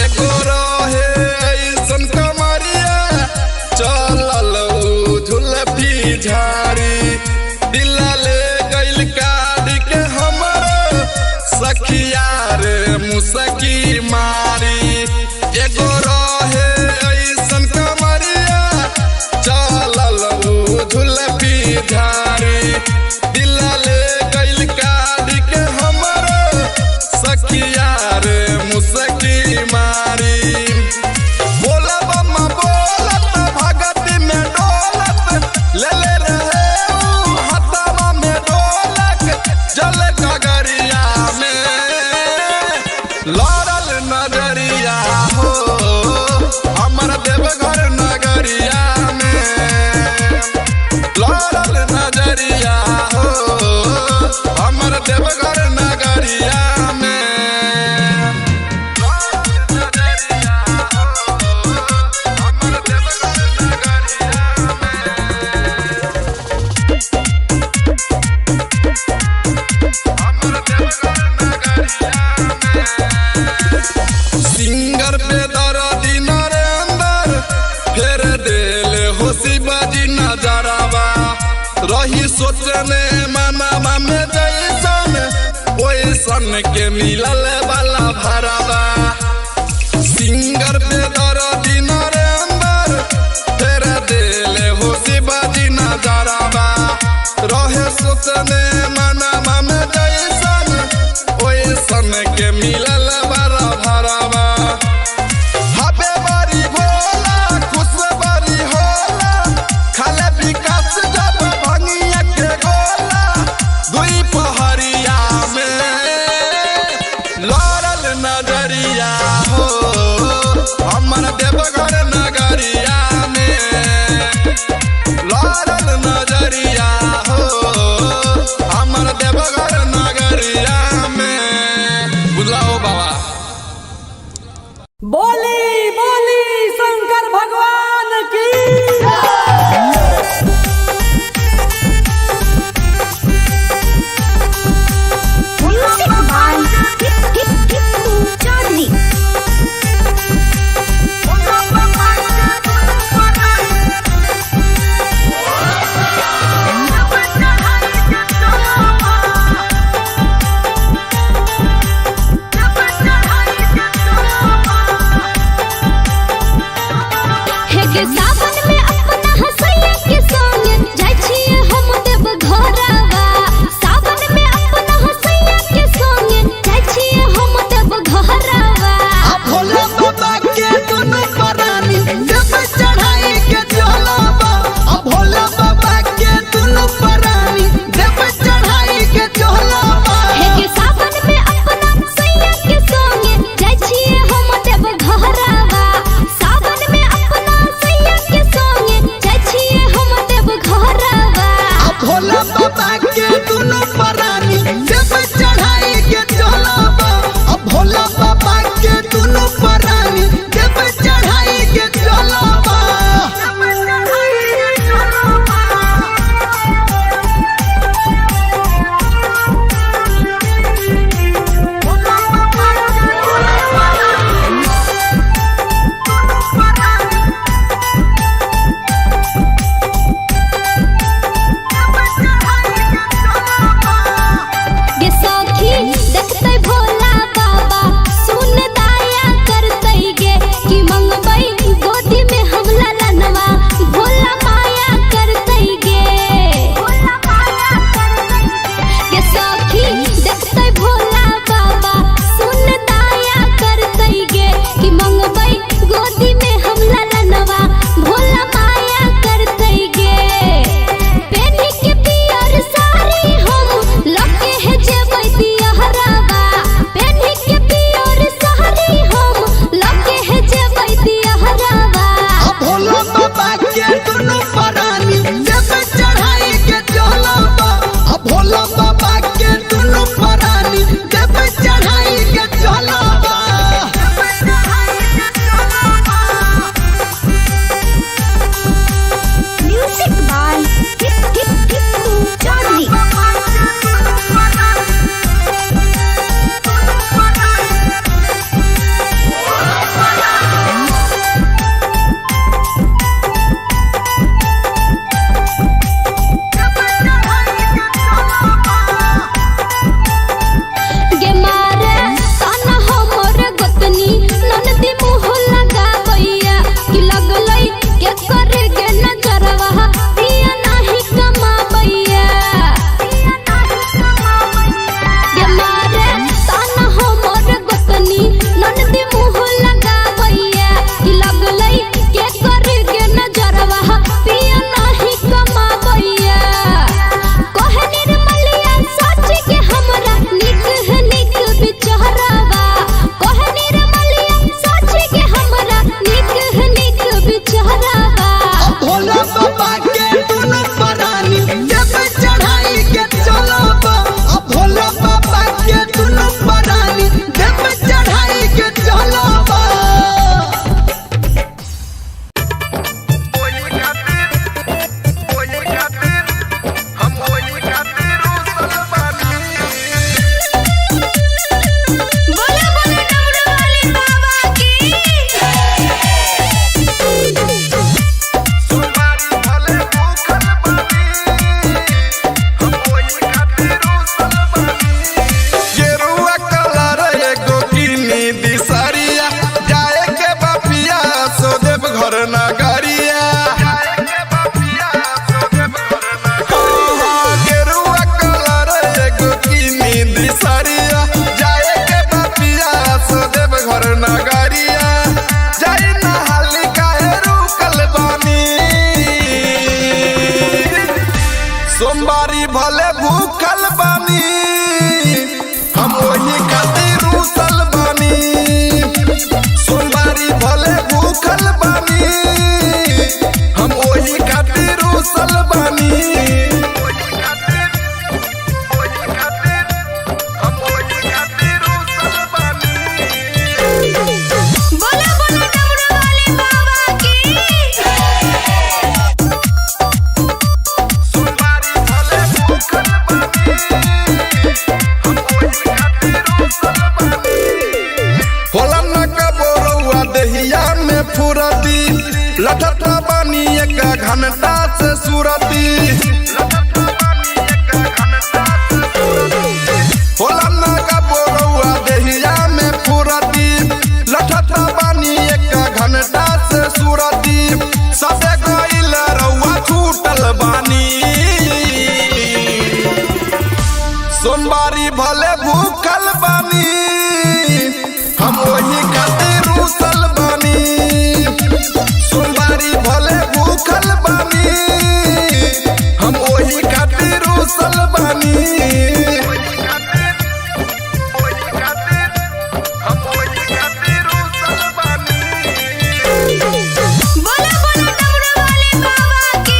एगो रहे ऐसन कमरिया, चलल उ झुलफी झाड़ी, दिल ले गइल काढ़ के हमर सखिया रे मुसकी मारी। एगो रहे ऐसन कमरिया, चलल उ झुलफी झाड़ी, दिल ले गइल काढ़ के हमर सखिया रे मुसकी मारी। बोलब म बोलत भगत में डोलत, ले ले रहे उ हथवा में डोलक, जल गगरिया में लड़ल नजरिया हो हमर देवघर नगरिया में, लड़ल नजरिया हो हमर देवघर नगरिया में। हमर देवघर नगरिया में। सोचने मनवा में जैसन ओइसन के मिलल वाला भरावा। सिंगर पे दर्दी नरेंद्र फेर देले हो शिवाजी नजरवा। रहे सोचने मनवा में जैसन ओइसन के मिलल वाला भरावा। हबे बारी भोला खुश बारी होला, खाले विकास जब भंगिया के गोला। दुई पहरिया में लड़ल नजरिया हो, हमर देवघर नगरिया में लड़ल नजरिया हो, हमर देवघर नगरिया में। बुझलाओ बाबा। बोली बोली शंकर भगवान की। Music by Tipu Chaudhary. हे के सावन में अपना हसैया के संग जाइ छियै हम देव घरवा। सावन में अपना हसैया के संग जाइ छियै हम देव घरवा। आ भोला बाबा के दुनु परानी देव चढ़ाई के चलबा। आ भोला बाबा के दुनु परानी देव चढ़ाई के चलबा। हे के सावन में अपना सैया के संग जाइ छियै हम देव घरवा। सावन में अपना सैया के संग जाइ छियै हम देव घरवा। आ भोला बाबा के दुनु परानी देव चढ़ाई के चलबा। आ भोला बाबा के दुनु परानी देव चढ़ाई के चलबा। Bye. भूखल बानी, हम वही खातिर रूसल बानी। सोमवारी भले भूखल बानी, हम वही खातिर रूसल बानी। बोला बोला डमरू वाले बाबा की। होला न कबो रउआ देहिया में फुरती, लठता बानी एक घंटा से सुरती। होला न कबो रउआ देहिया में फुरती, लठता बानी एक घंटा से सुरती। सबे गइल रउआ छूटल बानी, सोमवारी भले भूखल बानी, हम वही खातिर रूसल बानी। सोमवारी भले भूखल बानी, हम वही खातिर रूसल बानी। बोला बोला डमरू वाले बाबा की।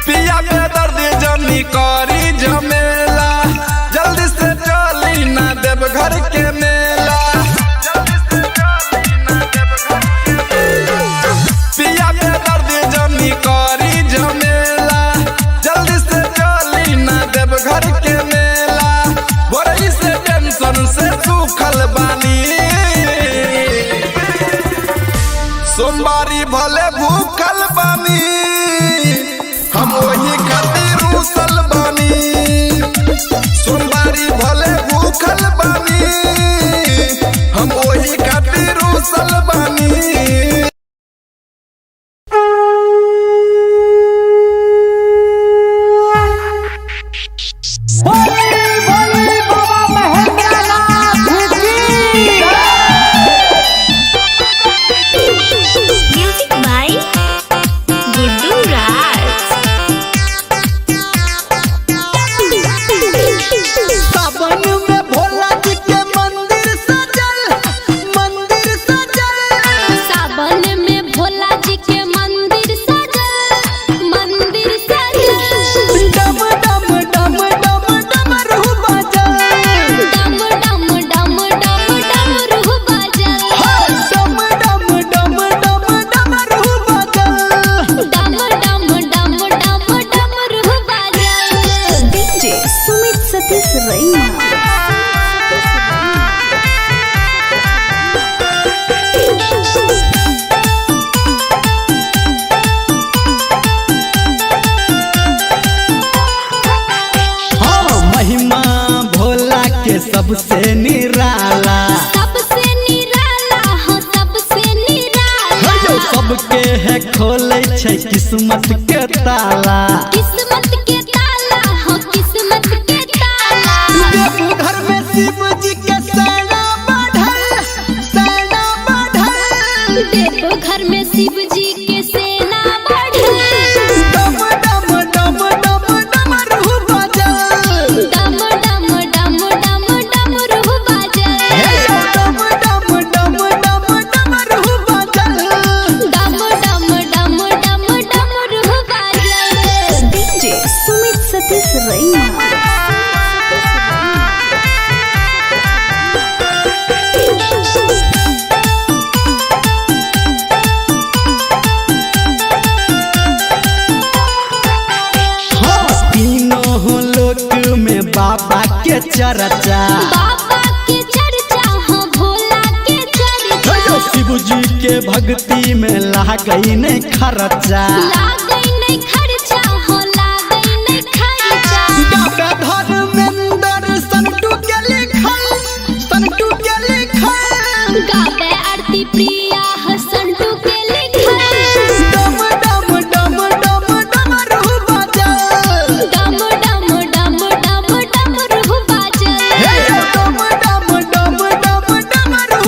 पिया के दर्द जनी करी झमेला, जल्दी से चली ना देव घर के मेला। पिया के दर्द जनी करी झमेला, जल्दी से चली ना देव घर के मेला। बोरई से टेंशन से सूखल बानी, सोमवारी भले भूखल बानी, हम वही खातिर रूसल बानी। सोमवारी भले भूखल बानी, हम वही खातिर रूसल बानी। बोली बोली बाबा महेंद्रनाथ की। म्यूजिक बाय गुड्डू राज। सावन में भोला जी के मंदिर सजल, मंदिर सजल। सावन में भोला जी के मंदिर सजल, मंदिर सजल। डम डम डम डम डमरू बाजल। डम डम डम डम डमरू बाजल। डम डम डम डम डमरू बाजल। डम डम डम डम डमरू बाजल। डीजे सुमित सतीश रैना। हाँ, महिमा भोला के सबसे निराला। सबसे निराला हो, सबसे निराला। सबके है खोले छै किस्मत के ताला। किस्मत के ताला हो, किस्मत के ताला। देवघर में शिव जी के सेना बढ़ल, सेना बढ़ल। देवघर में शिव जी के सेना बढ़ल। डम डम डम डम डमरू बाजल। डम डम डम डम डमरू बाजल। डम डम डम डम डमरू बाजल। डम डम डम डम डमरू बाजल। डीजे सुमित सतीश रैना। हाँ, तीनों लोक में बाबा के चर्चा। बाबा के चर्चा हो, भोला के चर्चा। शिव जी के भक्ति में लागई नहीं खर्चा। लागै नहीं खर्चा हो, लागै नहीं खर्चा। डॉक्टर धर्मेंद्र संटू के लिखल, संटू के लिखल। गावे आरती प्रिया हसंटू के लिखल। डम डम डम डम डमरू बाजल। डम डम डम डम डमरू बाजल। डम डम डम डम डमरू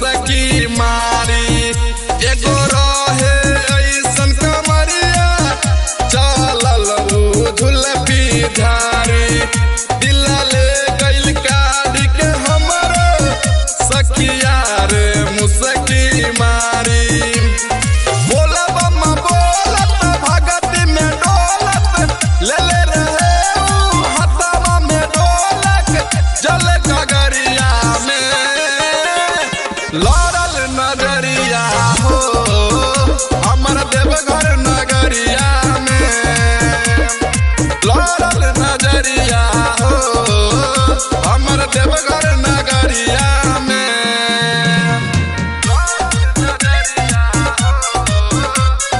मुसकी मारी। एगो रहे ऐसन कमरिया चलल उ झुलपी झारी। दिल ले गइल काढ़ी के हमरो सखिया रे मुसकी मारी। बोलब बोलत भगत में डोलत ले ले रहे उ हथवा में डोलक जल गगरिया में लड़ल नजरिया हो हमर देवघर नगरिया में लड़ल नजरिया हो हमर देवघर नगरिया में।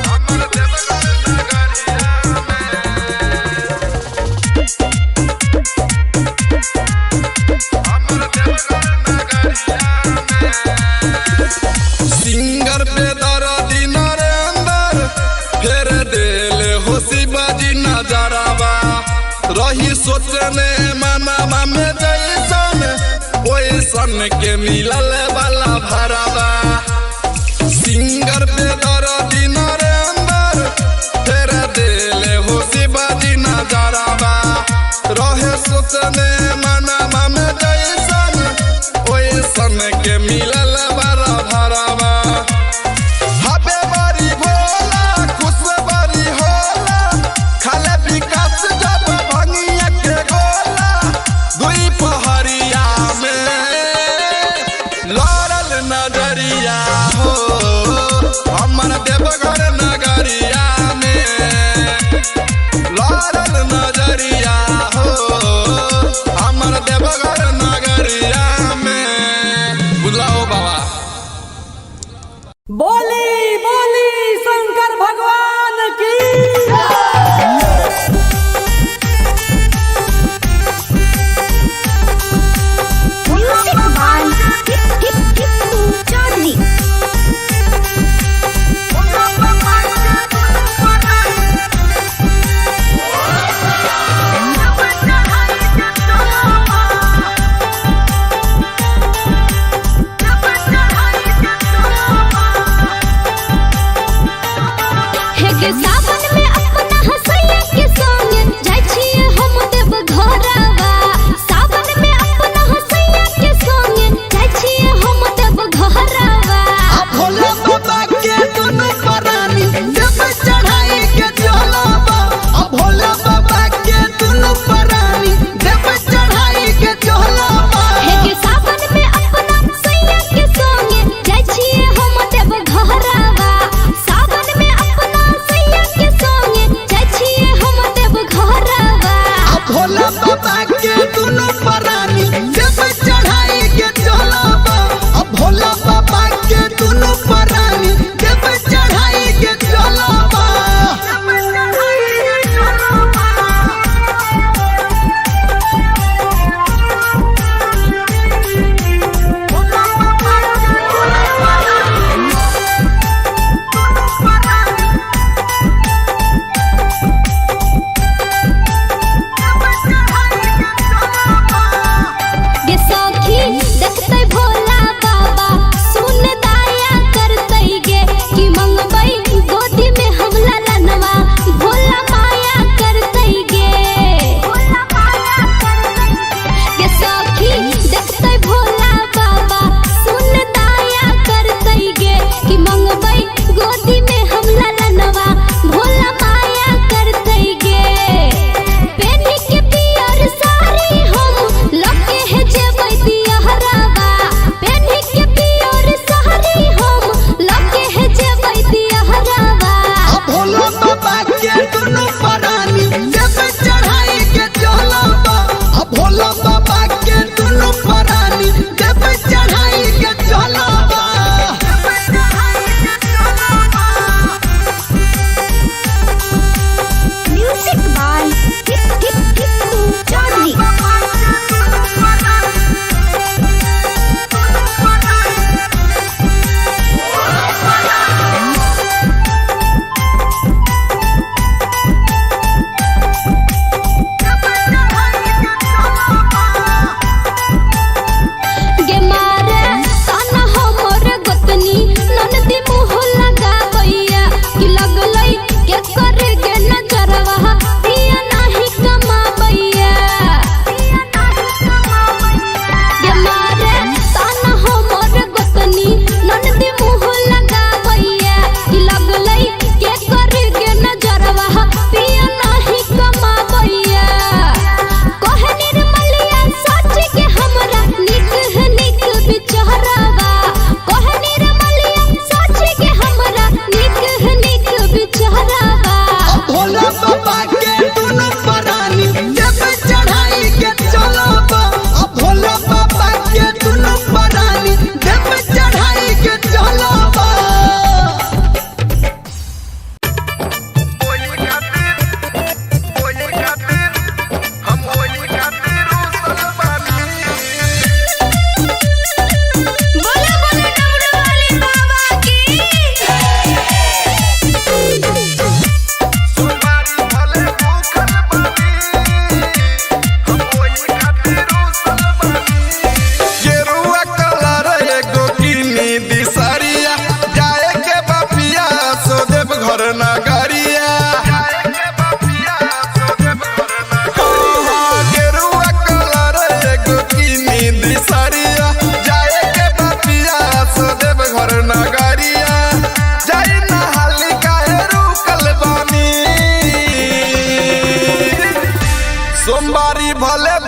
हमर देवघर नगरिया हमर देवघर नगरिया में। सिंगर पे दर्दी नरेंद्र फेर देल हो शिवाजी नजरवा। रही सोचने मनावा में जैसन ओइसन के मिलल वाला भरवा। सिंगर पे दर्दी नरेंद्र फेर देल हो शिवाजी नजरवा। रहे सोचने मनावा में जैसन ओइसन के मिलल वाला भरवा। हबे बारी भोला खुश बारी होला खाले विकास जब भंगिया के गोला। दुई पहरिया में लड़ल नजरिया हो हमर देवघर नगरिया में लड़ल नजरिया हो हमर देवघर नगरिया में। बुझलाओ बाबा। बोली बोली शंकर भगवान की। Music by Tippu Chaudhary. हे के सावन में अपना हसैया के संग जाइ छियै हम देव घरवा। सावन में अपना हसैया के संग जाइ छियै हम देव घरवा। आ भोला बाबा के दुनु परानी देव चढ़ाई के चलबा। आ भोला बाबा के दुनु परानी देव चढ़ाई के चलबा। हे के सावन में अपना सैया के संग जाइ छियै हम देव घरवा। सावन में अपना सैया के संग जाइ छियै हम देव घरवा। आ भोला बाबा के दुनु परानी देव चढ़ाई के चलबा। आ भोला बाबा के दुनु परानी देव चढ़ाई के चलबा। Thank you.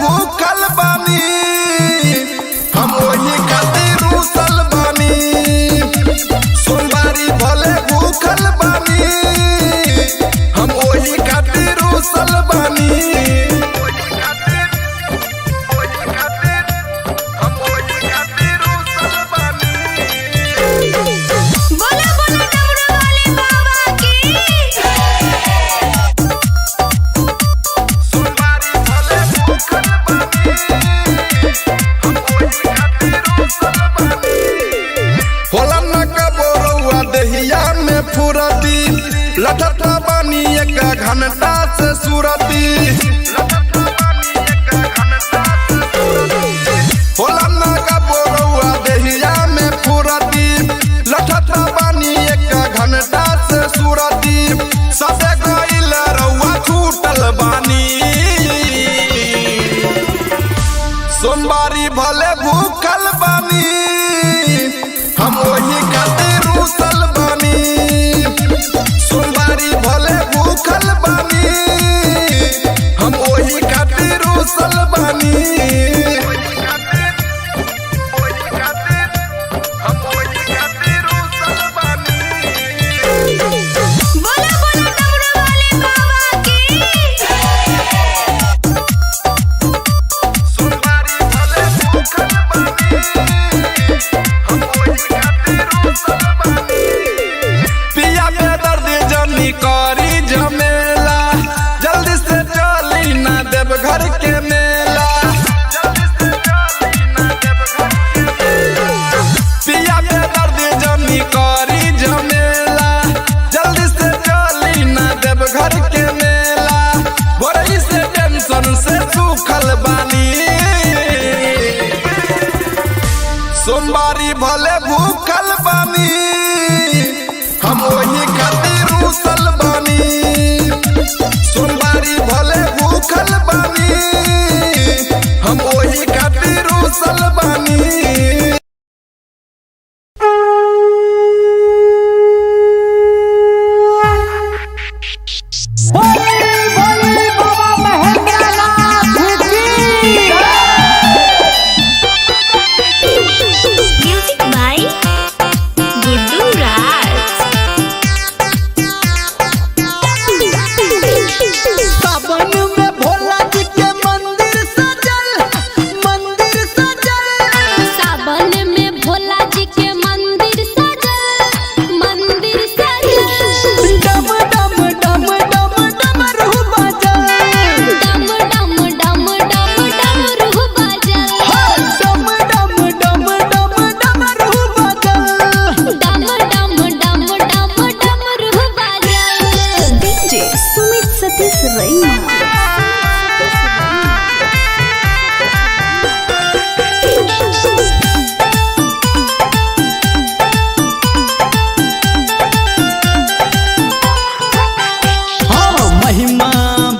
भूखल बानी, हम वही खातिर रूसल बानी। सोमवारी भले भूखल बानी, हम वही खातिर रूसल बानी। बोला बोला डमरू वाले बाबा की। होला न कबो रउआ देहिया में फुरती, लठता बानी एक घंटा से सुरती। होला न कबो रउआ देहिया में फुरती, लठता बानी एक घंटा से सुरती। सबे गइल रउआ छूटल बानी। सोमवारी भले भूखल बानी, हम वही खातिर रूसल बानी। सोमवारी भले भूखल बानी, हम वही खातिर रूसल बानी। बोला बोला डमरू वाले बाबा की। पिया बेदर्द जनी करी झमेला, जल्दी से चली ना देव घर के मेला। पिया बेदर्द जनी करी झमेला, जल्दी से चली ना देव घर के मेला। बोरई से टेंशन से सुखल बानी। सोमवारी भले भूखल बानी, हम वही खातिर रूसल बानी। सोमवारी भले भूखल बानी, हम वही खातिर रूसल बानी। बोली बोली बाबा महेंद्रनाथ की। म्यूजिक बाय गुड्डू राज। सावन में भोला जी के मंदिर सजल, मंदिर सजल। सावन में भोला जी के मंदिर सजल, मंदिर सजल। डम डम डम डम डमरू बाजल। डम डम डम डम डमरू बाजल। डम डम डम डम डमरू बाजल। डम डम डम डम डमरू बाजल। डीजे सुमित सतीश रैना। हाँ, महिमा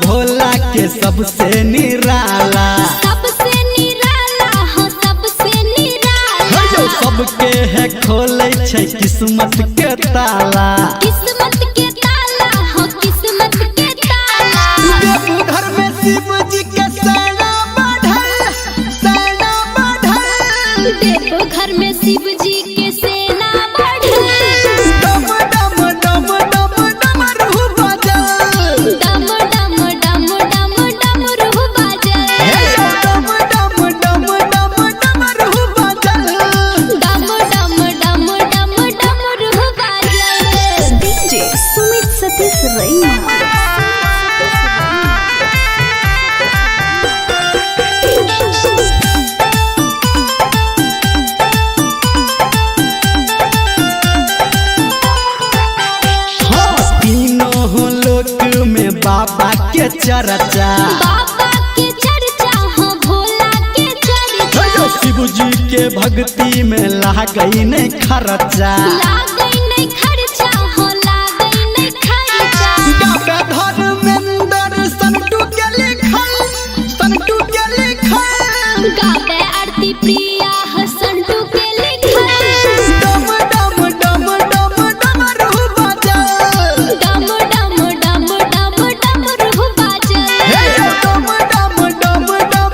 भोला के सबसे निराला। सबसे निराला हो, सबसे निराला। सबके है खोले छै किस्मत के ताला। किस्मत के ताला हो, किस्मत के ताला। देवघर में शिव जी के सेना बढ़ल, सेना बढ़ल। देवघर में शिव जी के सेना बढ़ल। डम डम डम डम डमरू बाजल। डम डम डम डम डमरू बाजल। डम डम डम डम डमरू बाजल। डम डम डम डम डमरू बाजल। डीजे सुमित सतीश रैना। हाँ, तीनों लोक में बाबा के चर्चा। बाबा के चर्चा हो, भोला के चर्चा। शिव जी के भक्ति में लागई नहीं खर्चा। लागै नहीं खर्चा हो, लागै नहीं खर्चा। डॉक्टर धर्मेंद्र संटू के लिखल, संटू के लिखल। गावे आरती प्रिया हसंटू के लिखल। डम डम डम डम डमरू बाजल। डम डम डम डम डमरू बाजल। डम डम डम डम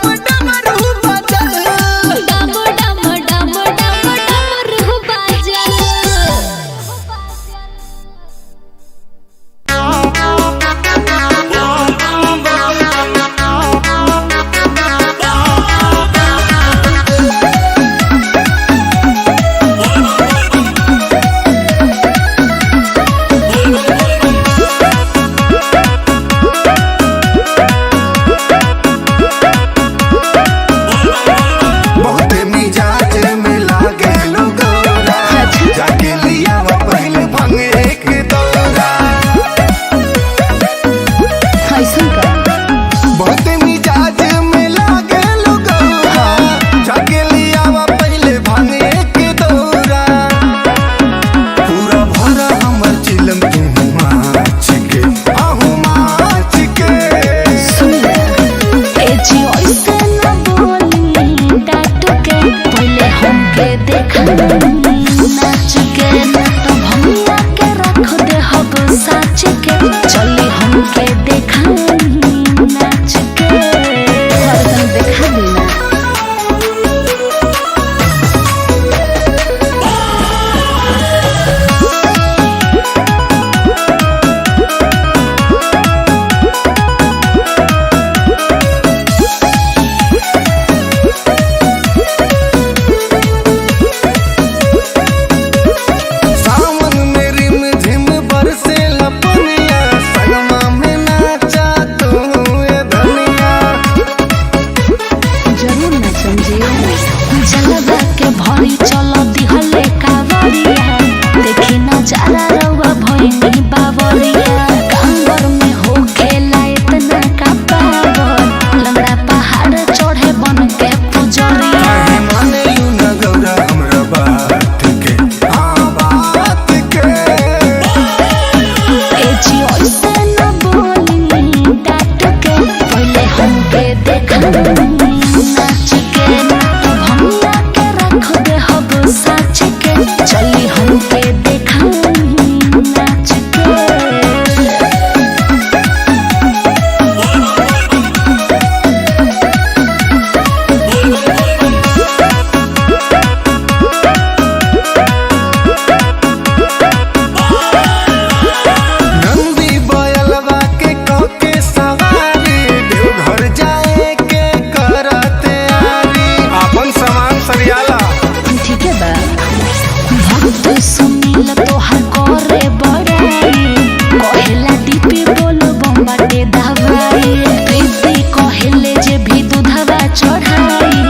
चढ़ाई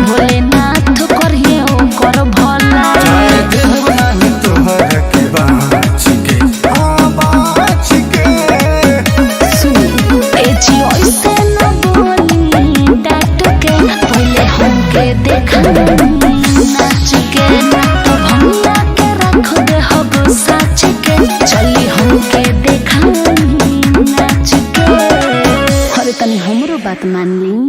भोलेनाथ करिए ओकर भलाई। जाए देहब नाही तोहरा के बाँच के, हाँ बाँच के। सुनी ए जी ऐसे न बोली डांट के पहले हमके देखाई नाच के तो भंगिया के रख दे हब साच के चली हमके देखाई नाच के। अरे तनी हमरो बात मान ली।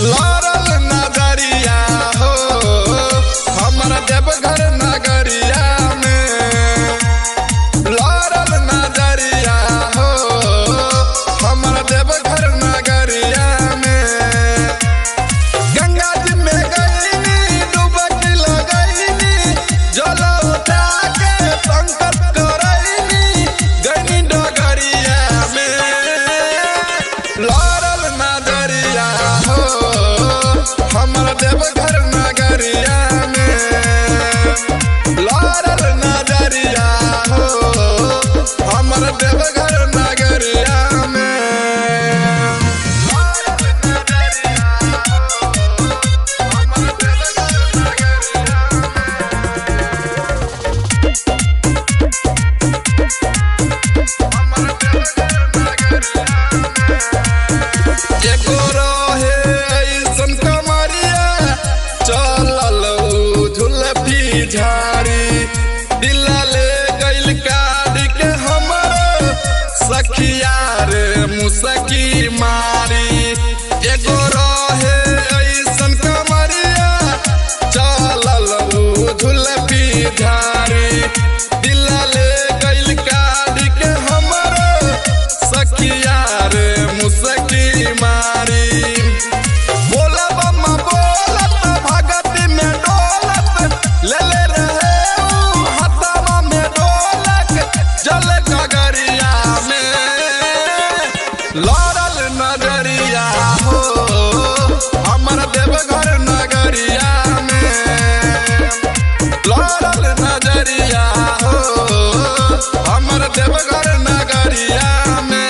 लड़ल नजरिया हो हमर देवघर नगरिया में। लड़ल नजरिया हो हमर देवघर नगरिया में। गंगा जी में गईनी डुबकी लगईनी जल उठा के संकल्प करईनी गईनी डगरिया में। लड़ल नजरिया हो हमर देवघर नगरिया में। लड़ल नजरिया हो हमर देवघर नगरिया में। एगो रहे ऐसन कमरिया चलल उ झुलफी झाड़ी दिल ले गइल काट के हमर सखिया रे मुसकी मारी। एगो रहे ऐसन कमरिया चलल उ झुलफी झाड़ी दिल ले गइल काट के हमर सखिया रे मुसकी मारी। बोला बम्मा बोलत भगत में डोलत ले ले रहे ऊ हथवा में डोलक जल गगरिया में। लड़ल नजरिया हो हमर देवघर नगरिया में। लड़ल नजरिया हो हमर देवघर नगरिया में।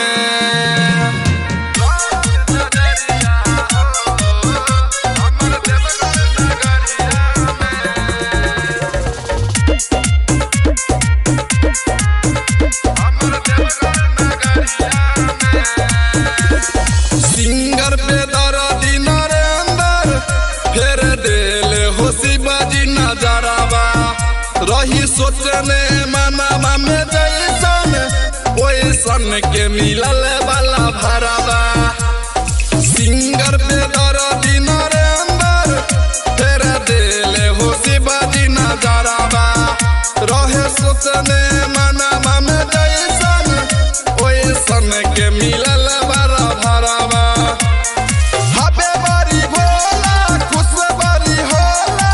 सिंगर पे दर्दी नरेंद्र फेर देल हो शिवाजी नजरवा रही सोचने मनावा में जैसन ओइसन के मिलल वाला भरवा। सिंगर पे दर्दी नरेंद्र फेर देल हो शिवाजी नजरवा रहे सोचने मनावा में जैसन ओइसन के मिलल वाला भरवा। हबे बारी भोला खुश बारी होला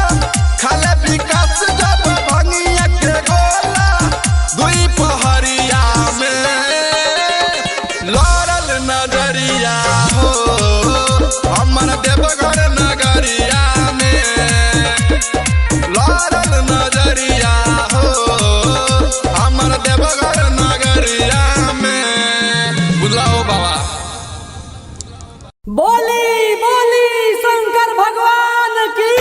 खाले विकास जब भंगिया के गोला दुई पहरिया में। लड़ल नजरिया हो हमर देवघर नगरिया में। लड़ल नजरिया हो हमर देवघर नगरिया में। बुझलाओ बाबा। बोली बोली शंकर भगवान की।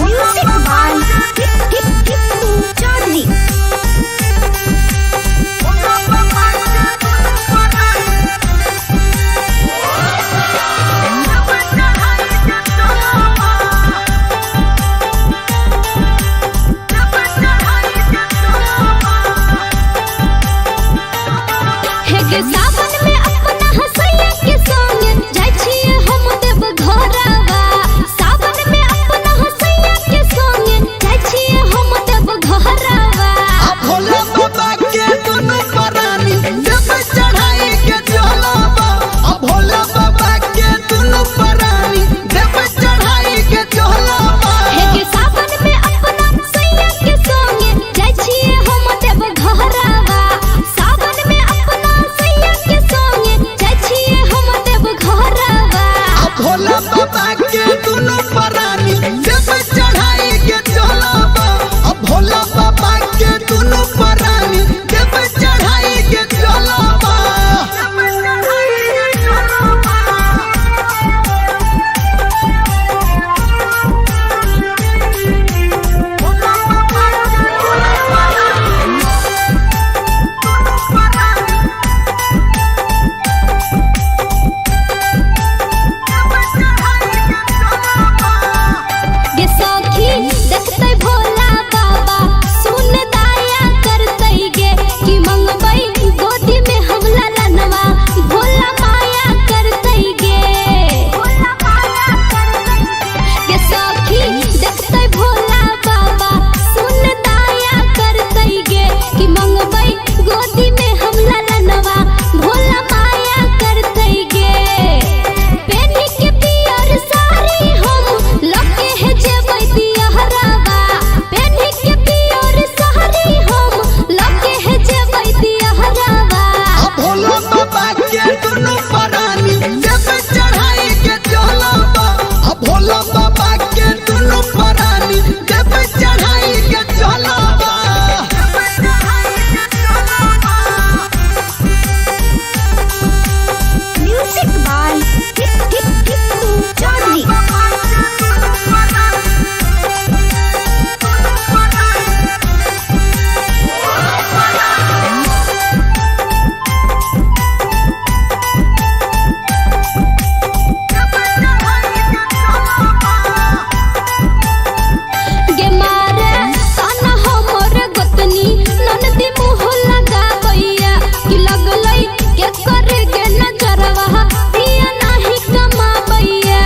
Music by Tippu Chaudhary. के दुनु परानी देव चढ़ाई के चलबा। अब भोला बाबा के दुनु परानी देव चढ़ाई के चलबा। गे सखी देखतै भोला बाबा सुन दाया करतै गे कि मंगबै गोदी में हमला लनवा भोला माया करतै गे गे सखी देखतै भोला बाबा सुन दाया करतै गे कि मंगबै गोदी में हमला लनवा भोला माया करतै गे। पेन्ही के पियर साड़ी हम लगे है जेबै दियहरावा। पेन्ही के पियर साड़ी हम लगे है जेबै दियहरावा। अब भोला बाबा के दुनु परानी देव चढ़ाई के चलबा। अब भोला बाबा के दुनु परानी देव चढ़ाई के चलबा। Music by Tippu Chaudhary. गे मारे ताना हमर गोतनी ननदी मुँह लगाबैया कि लगलै के कर गे नजरवा पिया नाही कमाबैया।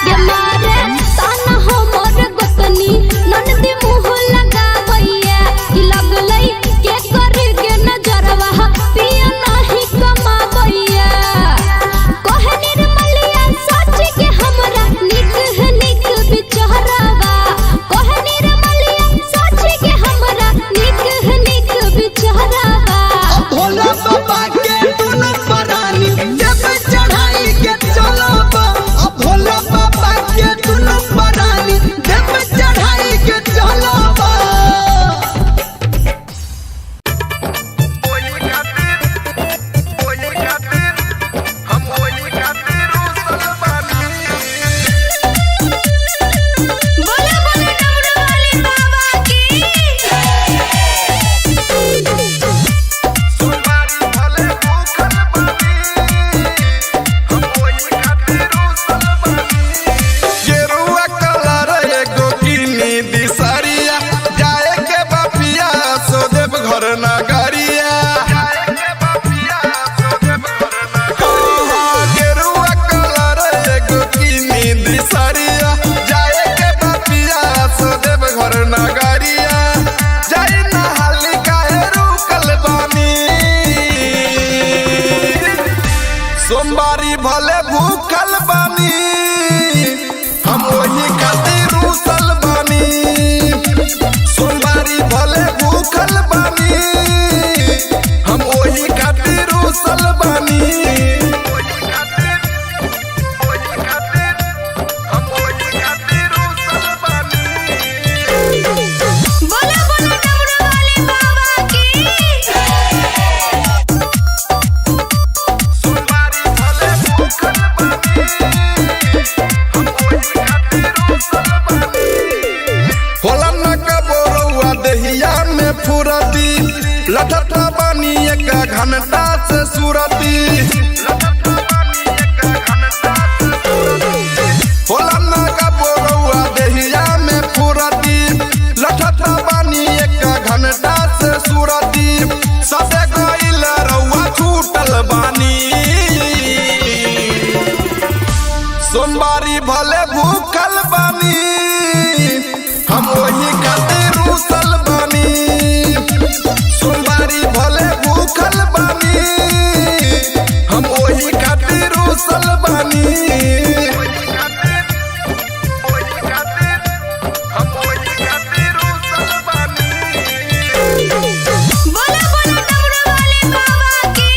गे मारे ताना हमर गोतनी ननदी मुँह लगाबैया कि लगलै के कर गे नजरवा पिया नाही कमाबैया। कहे निर्मलिया सच के हमरा निक है निक बिचहरावा। कहे निर्मलिया सच के हमरा निक है निक बिचहरावा। अब भोला बाबा के दुनु परानी देव चढ़ाई के चलबा। अब भोला बाबा के दुनु परानी देव चढ़ाई के चलबा। बोला बोला डमरू वाले बाबा की। गेरुआ कलर एगो किनी दिसरिया जाए के बापिया सो देव घर नगरिया। गेरुआ कलर एगो किनी दिसरिया जाए के बापिया सो देव घर नगरिया। जाई नहाली काहे रुकल बानी सोमवारी भले भूखल बानी हम वही खातिर रूसल बानी। सोमवारी भले भूखल बानी हम वही खातिर रूसल बानी। बोला बोला डमरू वाले बाबा की। होला न कबोरौआ देहिया में फुरती लठता बानी एक घंटा से सुरती। होला न कबोरौआ देहिया में फुरती लठता बानी एक घंटा से सुरती। सबे गइल रौआ छूटल बानी सोमवारी भले भूखल बानी हम वही खातिर रूसल बानी। सोमवारी भले भूखल बानी हम वही खातिर रूसल बानी। बोला बोला डमरू वाले बाबा की।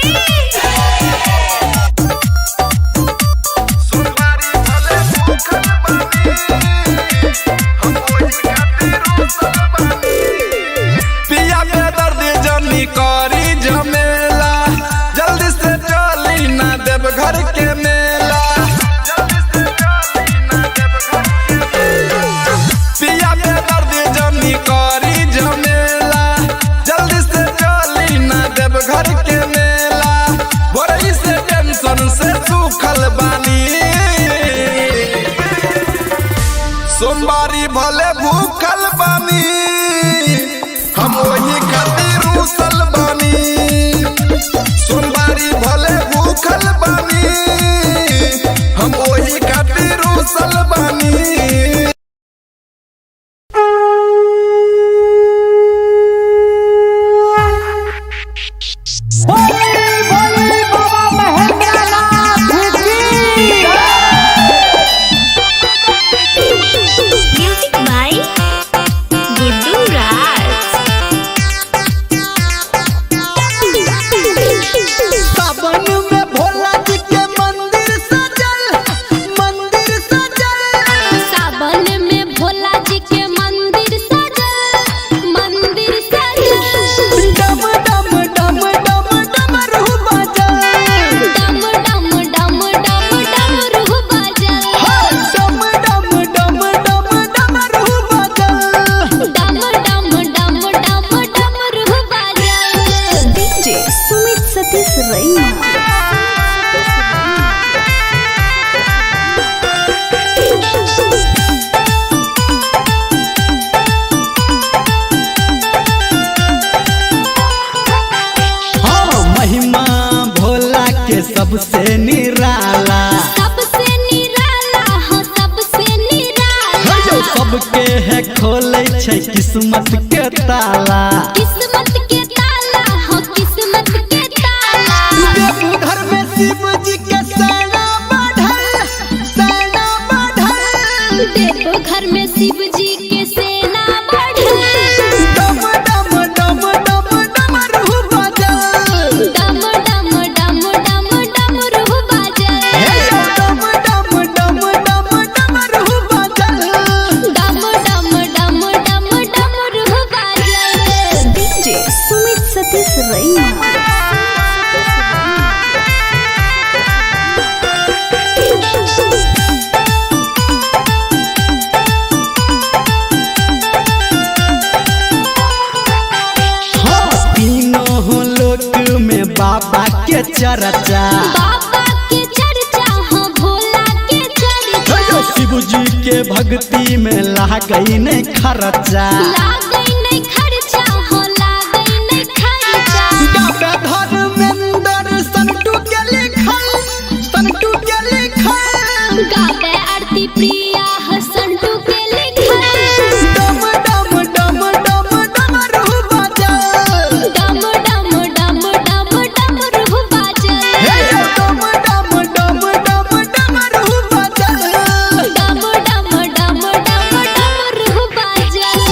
सूखल बानी। सोमवारी भले भूखल बानी, हम वही खातिर रूसल बानी। सोमवारी भले भूखल बानी, हम वही खातिर रूसल बानी। बोली बोली बाबा महेंद्रनाथ की। म्यूजिक बाय गुड्डू राज। सावन में भोला जी के मंदिर सजल, मंदिर सजल। सावन में भोला जी के मंदिर सजल, मंदिर सजल। डम डम डम डम डमरू बाजल। डम डम डम डम डमरू बाजल। डम डम डम डम डमरू बाजल। डम डम डम डम डमरू बाजल। डीजे सुमित सतीश रैना। हाँ, महिमा भोला के सबसे निराला। सबसे निराला हो, सबसे निराला। सबके है खोले छै किस्मत के ताला। किस्मत के ताला हो, किस्मत के ताला। देवघर में शिव जी के सेना बढ़ल, सेना बढ़ल। देवघर में शिव जी के सेना बढ़ल। डम डम डम डम डमरू बाजल। डम डम डम डम डमरू बाजल। डम डम डम डम डमरू बाजल। डम डम डम डम डमरू बाजल। डीजे सुमित सतीश रैना। हाँ, तीनों लोक में बाबा के चर्चा। बाबा के चर्चा हो, भोला के चर्चा। शिव जी के भक्ति में लागई नहीं खर्चा। लागै नहीं खर्चा हो, लागै नहीं खर्चा। डॉक्टर धर्मेंद्र संटू के लिखल, संटू के लिखल। गावे आरती प्रिया हसंटू के लिखल। डम डम डम डम डमरू बाजल। डम डम डम डम डमरू बाजल। डम डम डम डम डमरू बाजल। डम डम डम डम डमरू बाजल।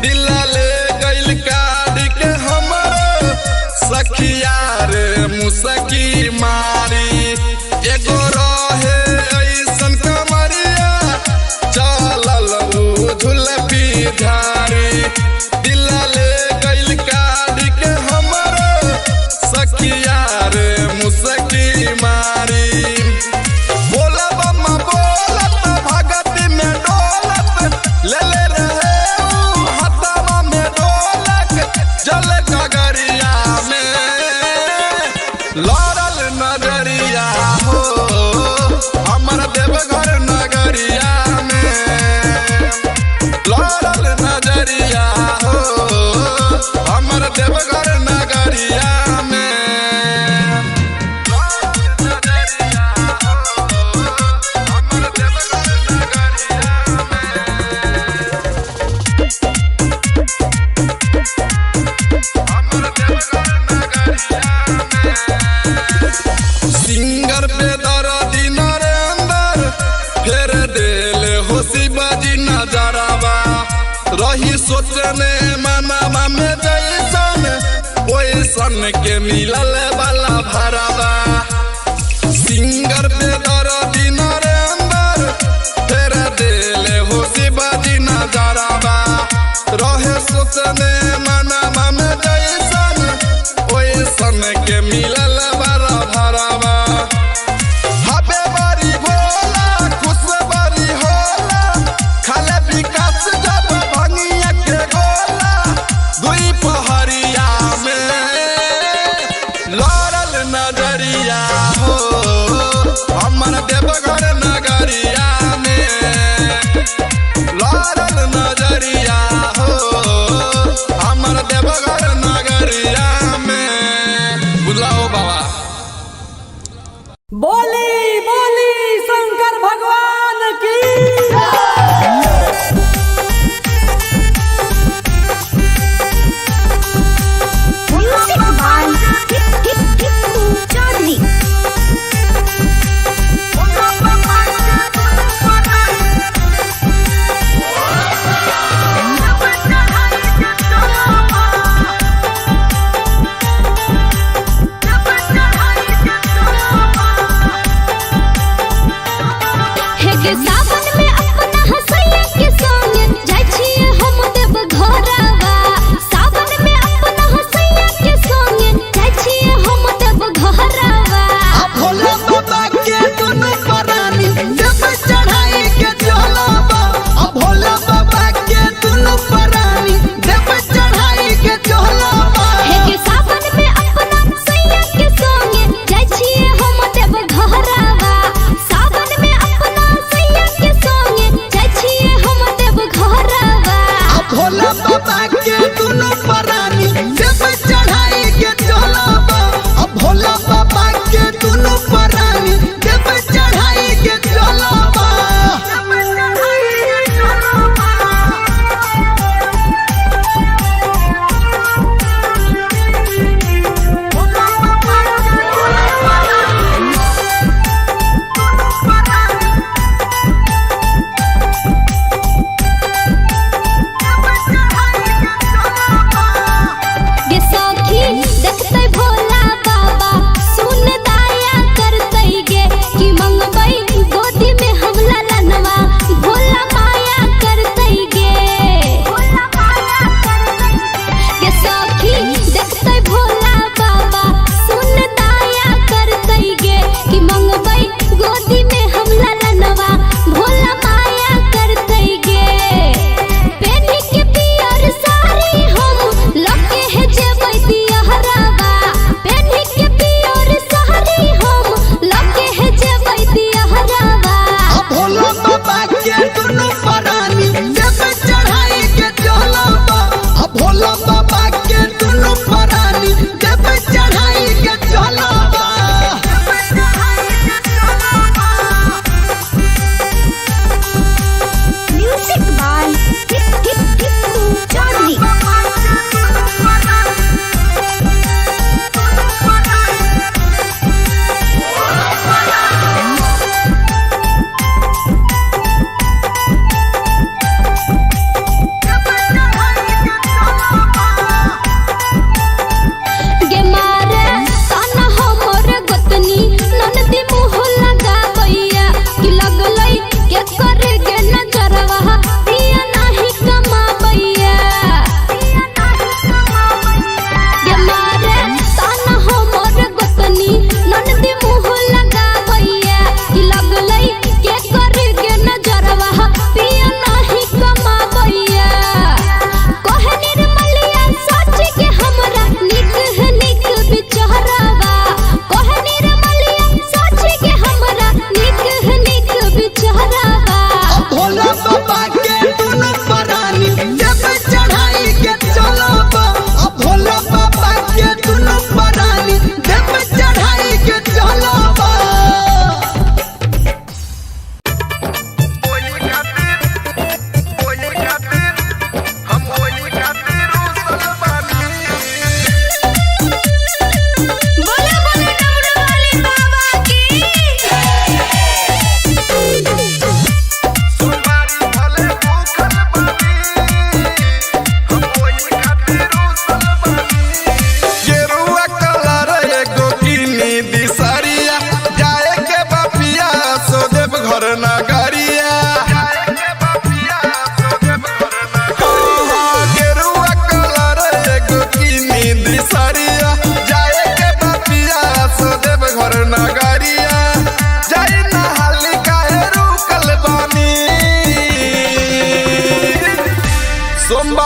दिल ले गइल काट के हमर सखिया रे मुसकी मारी। एगो रहे ऐसन कमरिया चलल उ झुलपी झारी। दिल ले गइल काट के हमर सखिया रे मुसकी मारी। बोला बम्मा बोलत भगत में डोलत ले ले रहे ऊ हथवा में डोलक जल गगरिया में लड़ल नजरिया हो हमर देवघर नगरिया में लड़ल नजरिया हो हमर देवघर नगरिया में। सिंगर पे दर्दी नरेंद्र फेर देल हो शिवाजी नजरवा। रही सोचने मनावा में जैसन ओइसन के मिलल वाला भरवा। सिंगर पे दर्दी नरेंद्र फेर देल हो शिवाजी नजरवा। रहे सोचने मनावा में जैसन ओइसन के मिलल वाला भरवा। हबे बारी भोला खुश बारी होला खाले विकास जब भंगिया के गोला। दुई पहरिया में लड़ल नजरिया हो हमर देवघर नगरिया में लड़ल नजरिया हो हमर देवघर नगरिया में। बुझलाओ बाबा। बोली बोली शंकर भगवान की। Music by Tippu Chaudhary. हे गे सावन में अपना हसैया के संग जाइ छियै हम देव घरवा। सावन में अपना हसैया के संग जाइ छियै हम देव घरवा। आ भोला बाबा के दुनु परानी देव चढ़ाई के चलबा। आ भोला बाबा के दुनु परानी देव चढ़ाई के चलबा। हे गे सावन में अपना सैया के संग जाइ छियै हम देव घरवा। सावन में अपना सैया के संग जाइ छियै हम देव घरवा। आ भोला बाबा के दुनु परानी देव चढ़ाई के चलबा। आ भोला बाबा के दुनु परानी देव चढ़ाई के चलबा। Bye.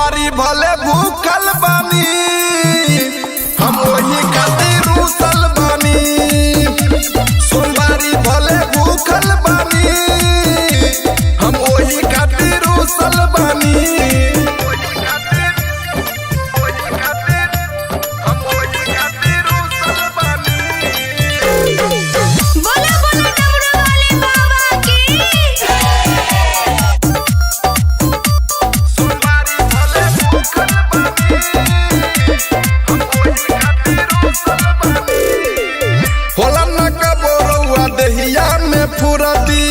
सोमवारी भले भूखल बानी, हम वही खातिर रूसल बानी। सोमवारी भले भूखल बानी, हम वही खातिर रूसल बानी। बोला बोला डमरू वाले बाबा की। होला न कबो रउआ देहिया में फुरती,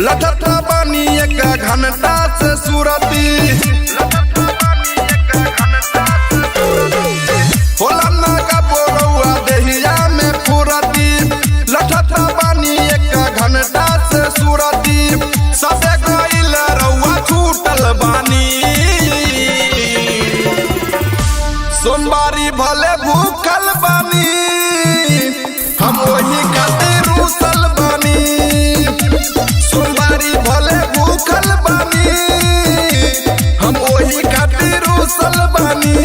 लठता बानी एक घंटा से सुरती। होला न कबो रउआ देहिया में फुरती, लठता बानी एक घंटा से सुरती। सबे गइल रउआ छूटल बानी। सोमवारी भले भूखल बानी, हम वही खातिर रूसल बानी। सोमवारी भले भूखल बानी, हम वही खातिर रूसल बानी।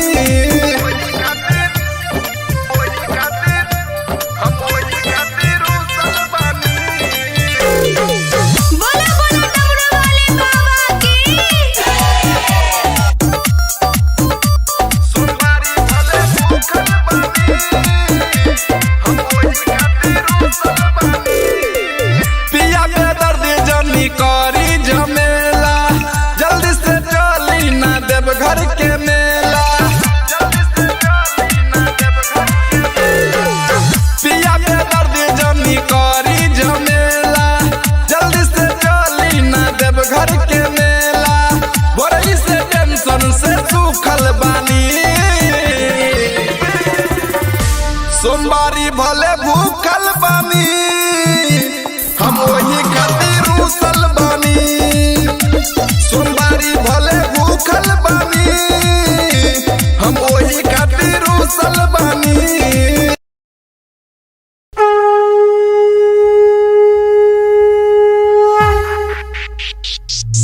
बोला बोला डमरू वाले बाबा की। पिया बेदर्द जनी करी झमेला, जल्दी से चली ना देव घर के मेला। पिया बेदर्द जनी करी झमेला, जल्दी से चली ना देव घर के मेला। बोरई से टेंशन से सूखल बानी। सोमवारी भले भूखल बानी, हम वही खातिर रूसल बानी। सोमवारी भले भूखल बानी, हम वही खातिर रूसल बानी।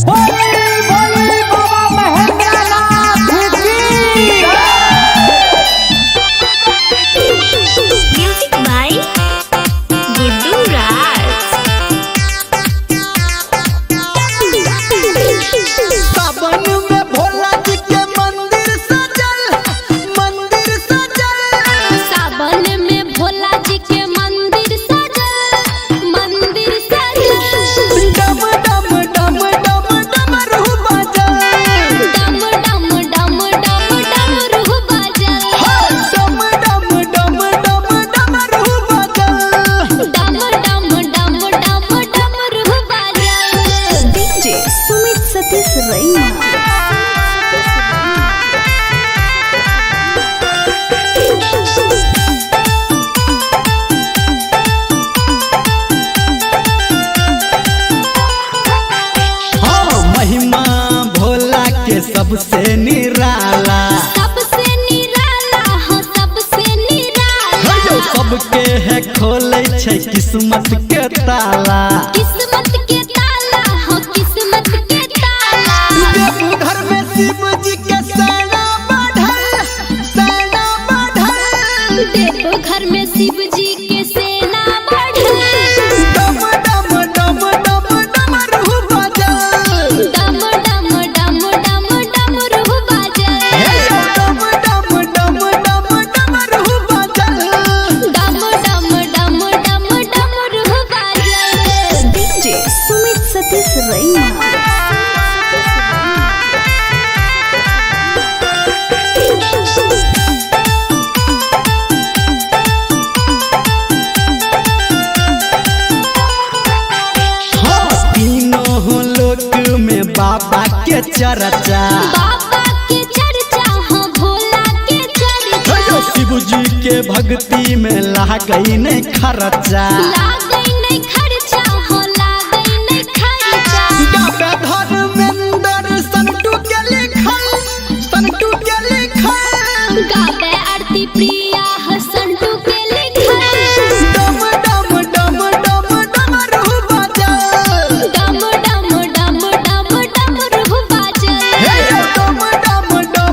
बोली बोली बाबा महेंद्रनाथ की। म्यूजिक बाय गुड्डू राज। सावन में भोला जी के मंदिर सजल, मंदिर सजल। सावन में भोला जी के मंदिर सजल, मंदिर सजल। डम डम डम डम डमरू बाजल। डम डम डम डम डमरू बाजल। डम डम डम डम डमरू बाजल। डम डम डम डम डमरू बाजल। डीजे सुमित सतीश रैना। हाँ, महिमा भोला के सबसे निराला। सबसे निराला हो, सबसे निराला। सबके है खोले छै किस्मत के ताला। किस्मत के ताला हो, किस्मत के ताला। देवघर में शिव जी के सेना बढ़ल, सेना बढ़ल। देवघर में शिव जी के सेना बढ़ल। डम डम डम डम डमरू बाजल। डम डम डम डम डमरू बाजल। डम डम डम डम डमरू बाजल। डम डम डम डम डमरू बाजल। डीजे सुमित सतीश रैना। हाँ, तीनों लोक में बाबा के चर्चा। बाबा के चर्चा हो, भोला के चर्चा। शिव जी के भक्ति में लागई नहीं खर्चा। लागै नहीं खर्चा हो, लागै नहीं खर्चा। गावे धर्मेंद्र संटू के लिखल, संटू के लिखल। गावे आरती प्रिया हसंटू के लिखल। डम डम डम डम डमरू बाजल। डम डम डम डम डमरू बाजल। डम डम डम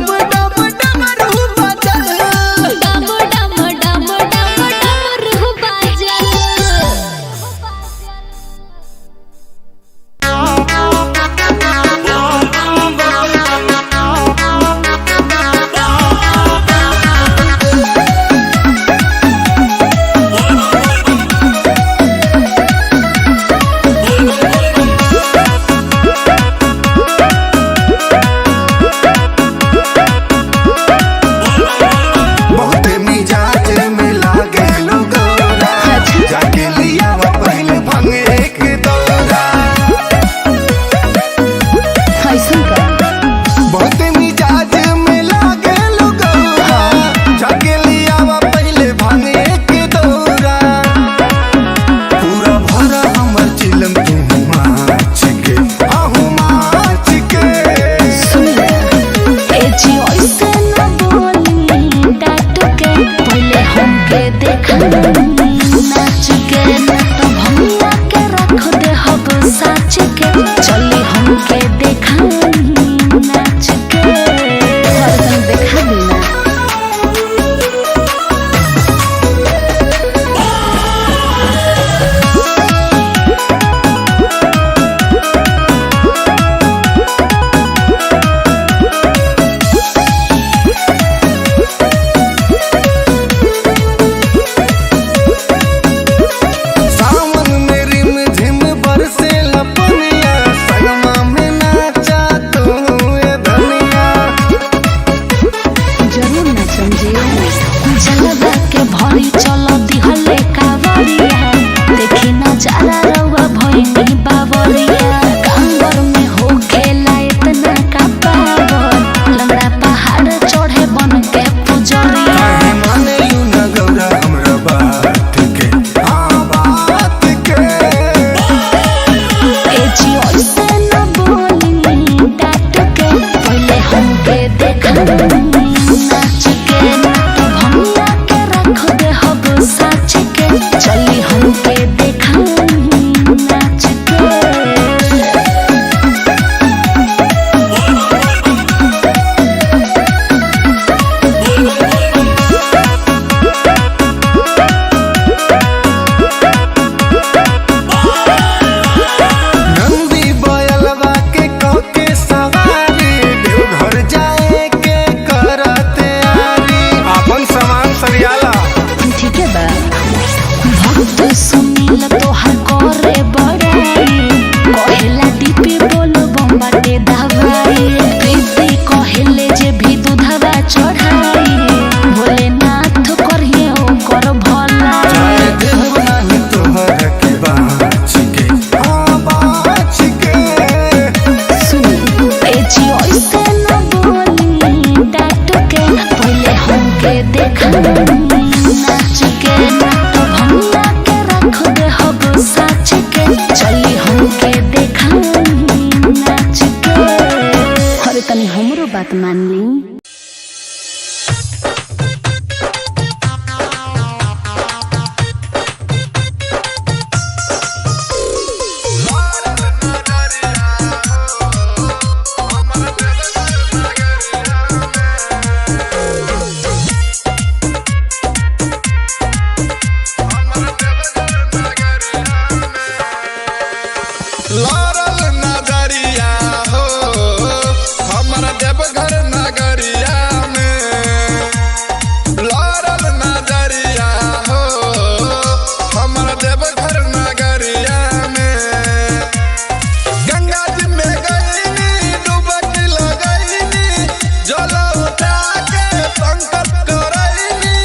के संकल्प करैनी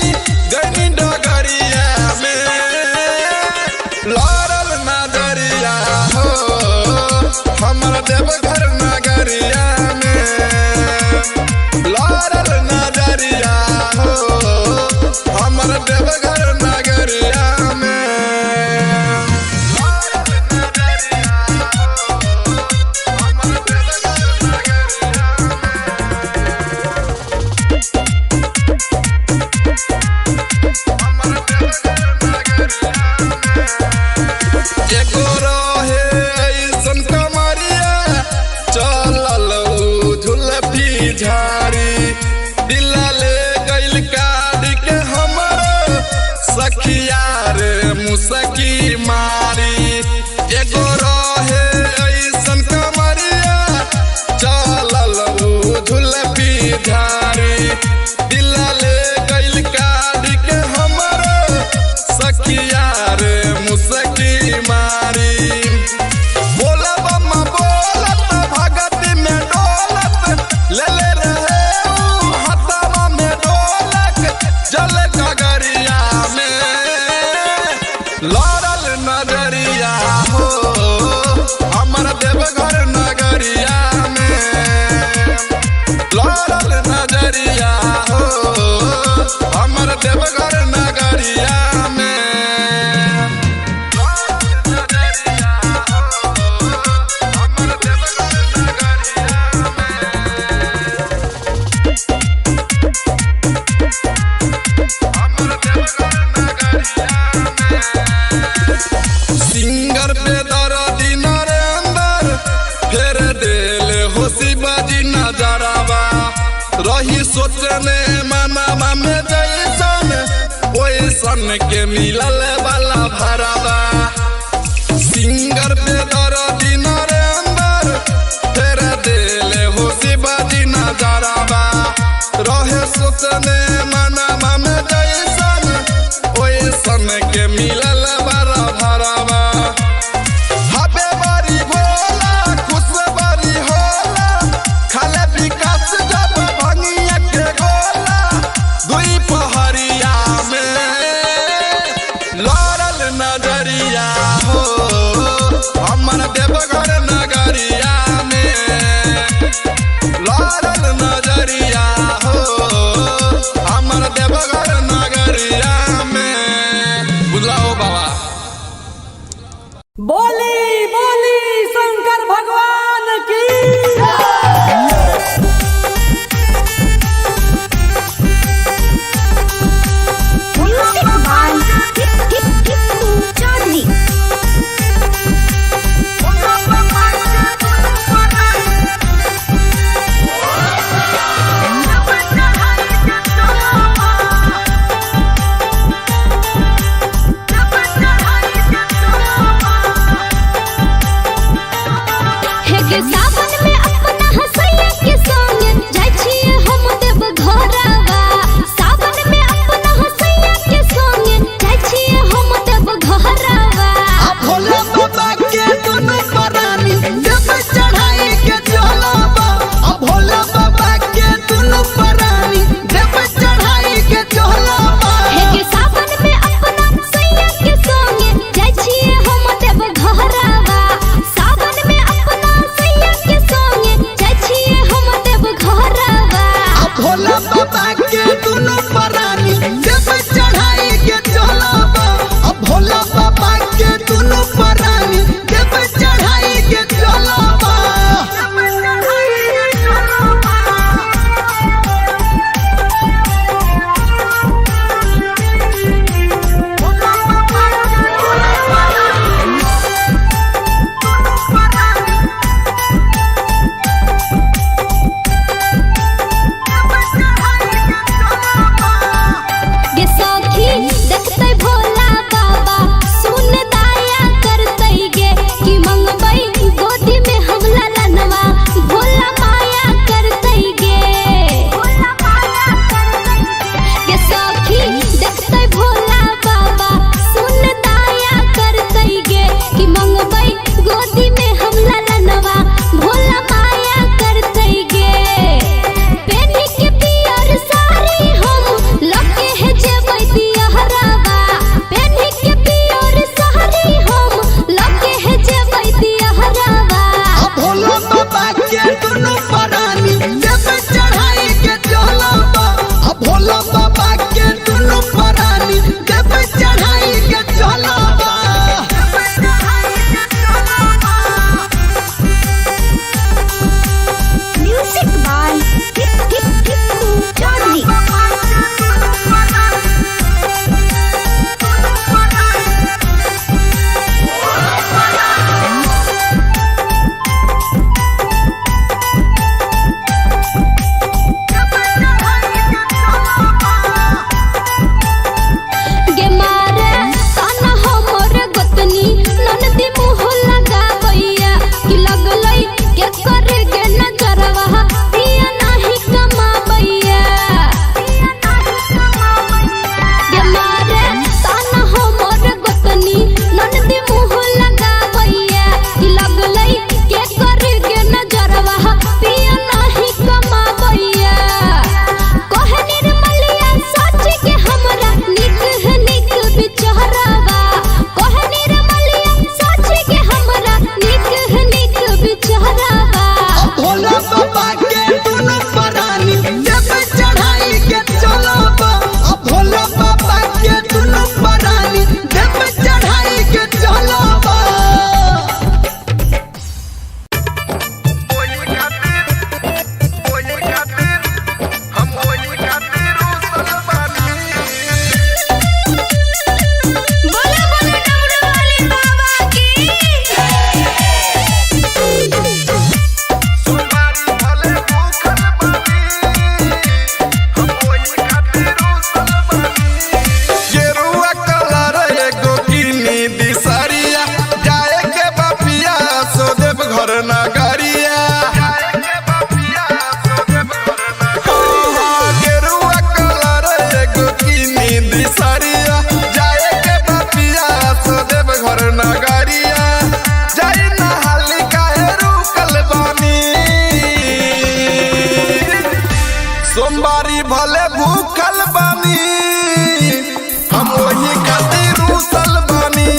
गनी डगरिया में लड़ल नजरिया हो हमर देवघर नगरिया में लड़ल नजरिया हो हमर देवघर नगरिया में लड़ल नजरिया हो हमर देवघर नगरिया हमर देवघर नगरिया एगो रहे ऐसन कमरिया चलल उ झुलफी झाड़ी दिला ले गइल काट के हमर सखिया रे मुसकी मारी एगो रहे ऐसन कमरिया चलल उ झुलफी झाड़ी दिला ले गइल काट के हमर सखिया रे मुसकी मारी बोला बम्मा बोलत भगत में डोलत ले ले रहे ऊ हथवा में डोलक जल गगरिया में लड़ल नजरिया हो हमर देवघर नगरिया में लड़ल नजरिया हो हमर देवघर नगरिया में लड़ल नजरिया हो हमर देवघर नगरिया में हमर देवघर नगरिया में सिंगर पे दर्दी नरेंद्र फेर देल हो शिवाजी नजरवा रही सोचने मनावा में जैसन ओइसन के मिलल वाला भरावा सिंगर पे दर्दी नरेंद्र फेर देल हो शिवाजी नजरवा रहे सोचने मनावा में जैसन ओइसन के मिलल वाला भरावा हबे बारी भोला खुश बारी होला खाले विकास जब भंगिया के गोला दुई पहरिया में लड़ल नजरिया हो हमर देवघर नगरिया में लड़ल नजरिया हो हमर देवघर नगरिया में बुझला हो बाबा। बोली बोली शंकर भगवान की। Music by Tippu Chaudhary. हे गे सावन में अपना हसैया के संग जाइ छियै हम देव घरवा। सावन में अपना हसैया के संग जाइ छियै हम देव घरवा। आ भोला बाबा के दुनु परानी देव चढ़ाई के चलबा। आ भोला बाबा के दुनु परानी देव चढ़ाई के चलबा। हे गे सावन में अपना सैया के संग जाइ छियै हम देव घरवा। सावन में अपना सैया के संग जाइ छियै हम देव घरवा। आ भोला बाबा के दुनु परानी देव चढ़ाई के चलबा। आ भोला बाबा के दुनु परानी देव चढ़ाई के चलबा। गे भूखल बानी, हम वही खातिर रूसल बानी।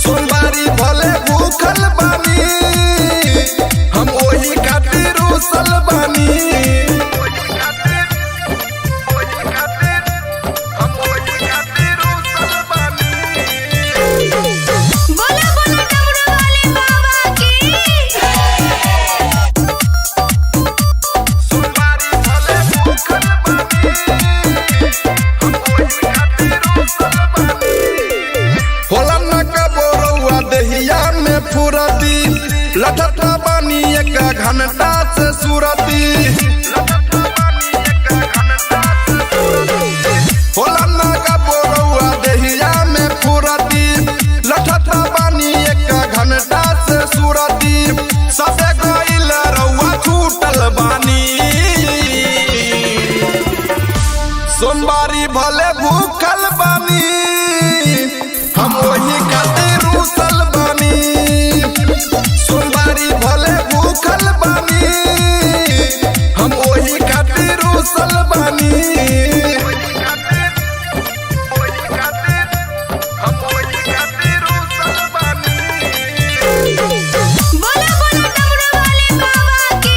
सोमवारी भले भूखल बानी, हम वही खातिर रूसल बानी। बोला बोला डमरू वाले बाबा की। होला न कबो रउआ देहिया में फुरती, लठता बानी एक घंटा से सुरती। होला न कबो रउआ देहिया में फुरती, लठता बानी एक घंटा से सुरती। सबे गइल रउआ छूटल बानी। सोमवारी भले भूखल बानी, हम वही खातिर रूसल बानी। सोमवारी भले भूखल बानी, हम वही खातिर रूसल बानी। बोला बोला डमरू वाले बाबा की।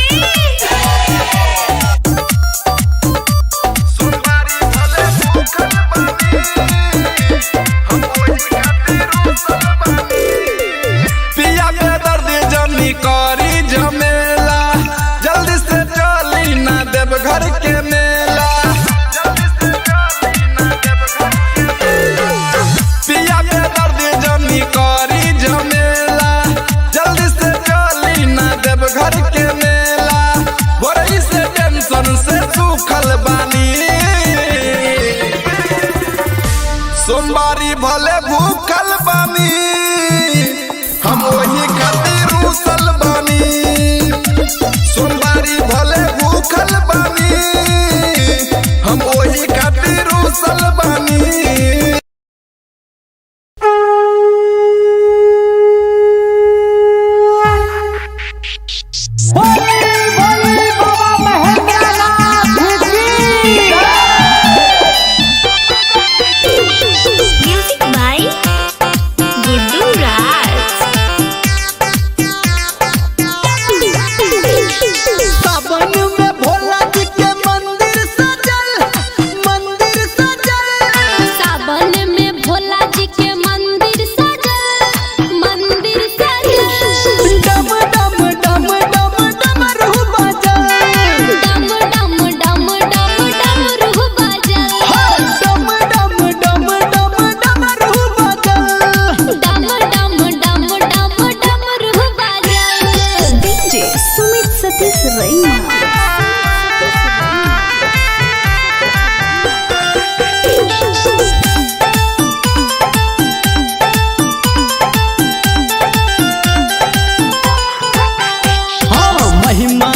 पिया के दर्द जनी करी झमेला, जल्दी से चली ना देव घर के मेला। पिया के दर्द जनी करी झमेला, जल्दी से चली ना देव घर के मेला। बोरई से टेंशन से सूखल बानी। सोमवारी भले भूखल बानी, हम वही खातिर रूसल बानी। सोमवारी भले भूखल बानी, हम वही खातिर रूसल बानी। बोली बोली बाबा महेंद्रनाथ की। म्यूजिक बाय गुड्डू राज। सावन में भोला जी के मंदिर सजल, मंदिर सजल। सावन में भोला जी के मंदिर सजल, मंदिर सजल। डम डम डम डम डमरू बजल। डम डम डम डम डमरू बजल। डम डम डम डम डमरू बजल। डम डम डम डम डमरू बजल। डीजे सुमित सतीश रैना। हाँ, महिमा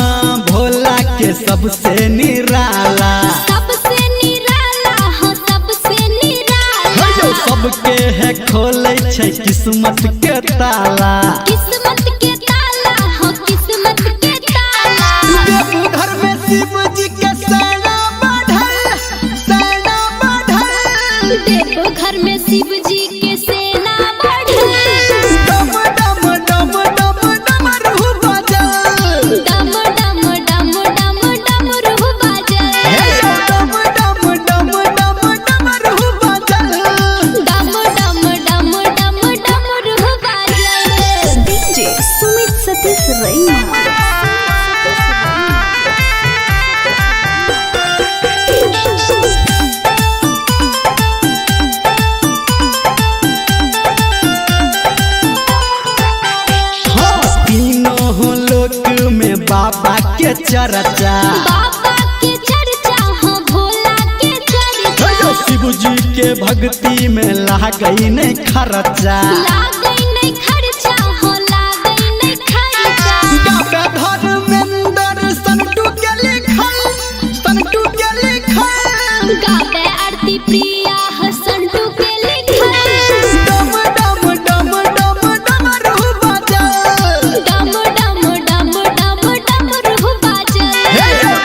भोला के सबसे निराला। सबसे निराला हो, सबसे निराला। सबके है खोले छै किस्मत के ताला। किस्मत के ताला हो, किस्मत के ताला। देवघर में शिव जी के सेना बढ़ल, सेना बढ़ल। देवघर में शिव जी के सेना बढ़ल। डम डम डम डम डमरू बजल। डम डम डम डम डमरू बजल। डम डम डम डम डमरू बजल। डम डम डम डम डमरू बजल। डीजे सुमित सतीश रैना। हाँ, तीनों लोक में बाबा के चर्चा। बाबा के चर्चा हो, भोला के चर्चा। शिव जी के भक्ति में लागई नहीं खर्चा। लागै नहीं खर्चा हो, लागै नहीं खर्चा। गावे धर्मेंद्र संटू के लिखल, संटू के लिखल। गावे आरती प्रिया हसंटू के लिखल। डम डम डम डम डमरू बजल। डम डम डम डम डमरू बाजल।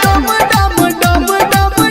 डम डम डम डम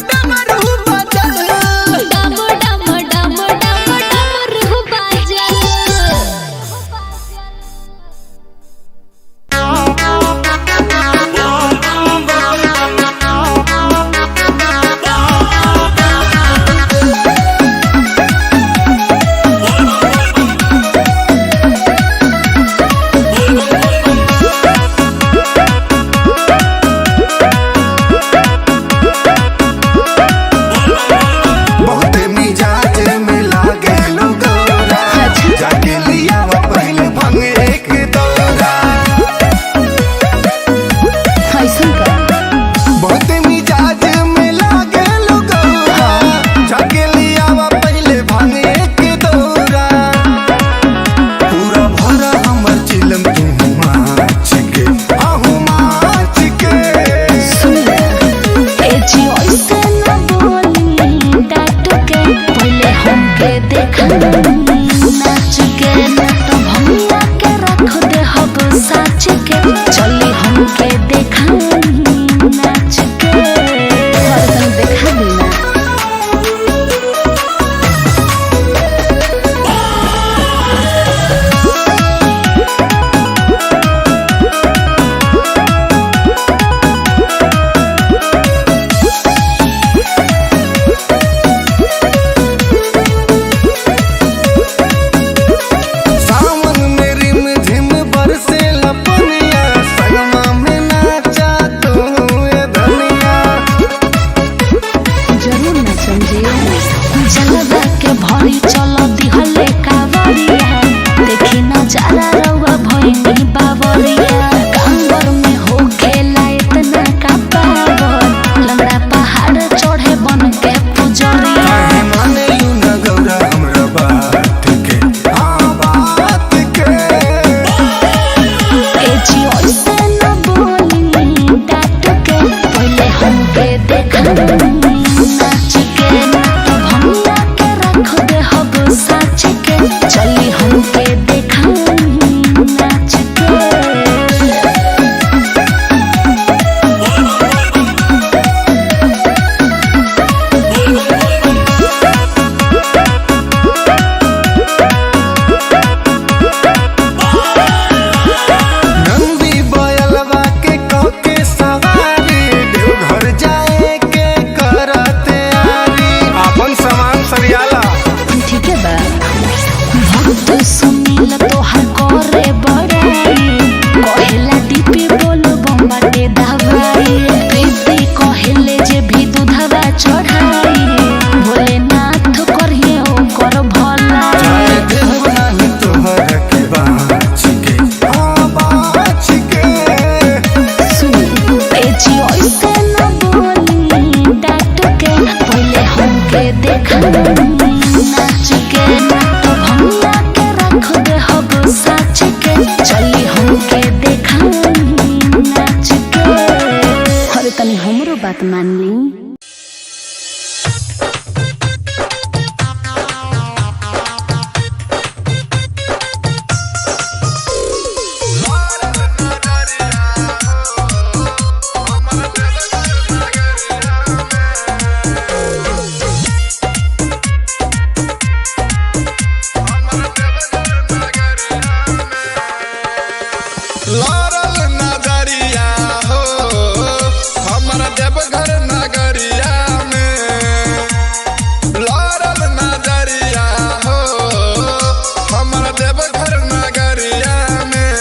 जलवा के भरी चल दिहले कावरिया देखी नजारा रउआ भइनी बावरिया कांवर में हो खेला इतना का पावर लंगड़ा पहाड़ चढ़े बन के पुजरिया। काहे माने लू न गौरा हमरा बात के, हाँ बात के। ए जी ऐसे न बोली डांट के पहले हमके देखाई नाच के तो भंगा के रख दे हब साच के चली हमके देखाई नाच के। नंदी बयलवा के कके सवारी देवघर जाए के करते आरी। अपन सामान सरियाला। ठीक है बा भक्त सुनील तोहर करे बड़ाई कहेला डीपी बोल बम्बाटे दवाई प्रीति कहेले जे भी दूधवा चढ़ाई भोलेनाथ करिए ओकर भलाई। जाए देव नाही तोहर के बाँच के, हाँ बाँच के। सुन ए जी ऐसे न बोली डांट के पहले हमके देखाई नाच के तो भंगा के रख दे हब साच के चली हमके देखाई नाच के। अरे तनी हमरो बात मान ली। लड़ल नजरिया हो हमर देवघर नगरिया में। लड़ल नजरिया हो हमर देवघर नगरिया में।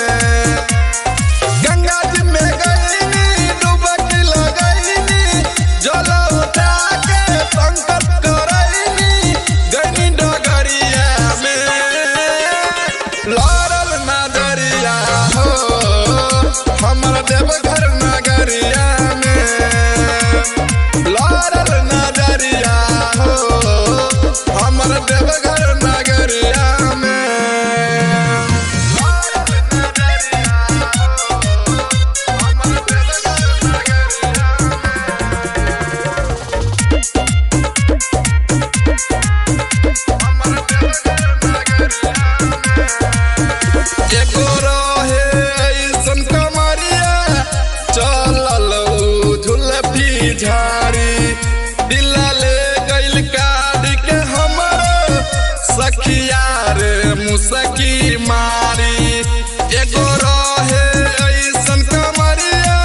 गंगा जी में गईनी डुबकी लगईनी जल उठा के संकल्प करईनी गईनी डगरिया में। लड़ल नजरिया हो हमर देवघर नगरिया में। लड़ल नजरिया हो हमर देवघर नगरिया में। लड़ल नजरिया हो हमर देवघर नगरिया में। हमर देवघर नगरिया में। एगो रहे ऐसन कमरिया चलल उ झुलफी झाड़ी दिला ले गइल काट के हमर सखिया रे मुसकी मारी। एगो रहे ऐसन कमरिया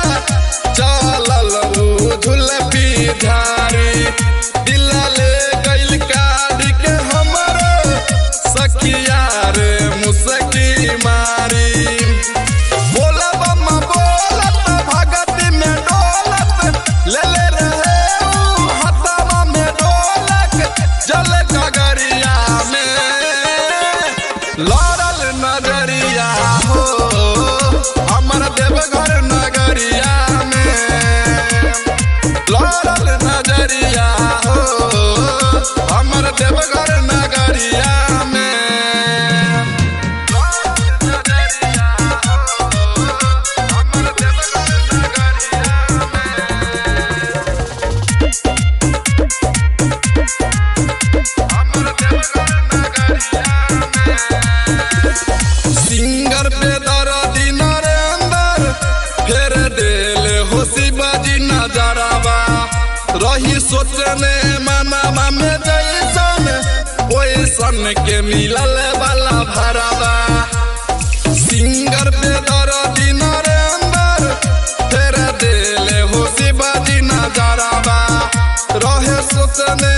चलल उ झुलफी झाड़ी दिला ले गइल काट के हमर सखिया रे मुसकी मारी। बोलब बोलत भगत में डोलत ले ले रहे ऊ हथवा में डोलक जल गगरिया में। लड़ल नजरिया हो हमर देवघर नगरिया में। लड़ल नजरिया हो हमर देवघर नगरिया में। नजरिया हो हमर देवघर नगरिया में। हमर देवघर नगरिया में। सिंगर पे दर्दी नरेंद्र फेर देल हो शिवाजी नजरवा रही सोचने मनावा में जैसन ओइसन के मिलल वाला भरवा। सिंगर पे दर्दी नरेंद्र फेर देल हो शिवाजी नजरवा रहे सोचने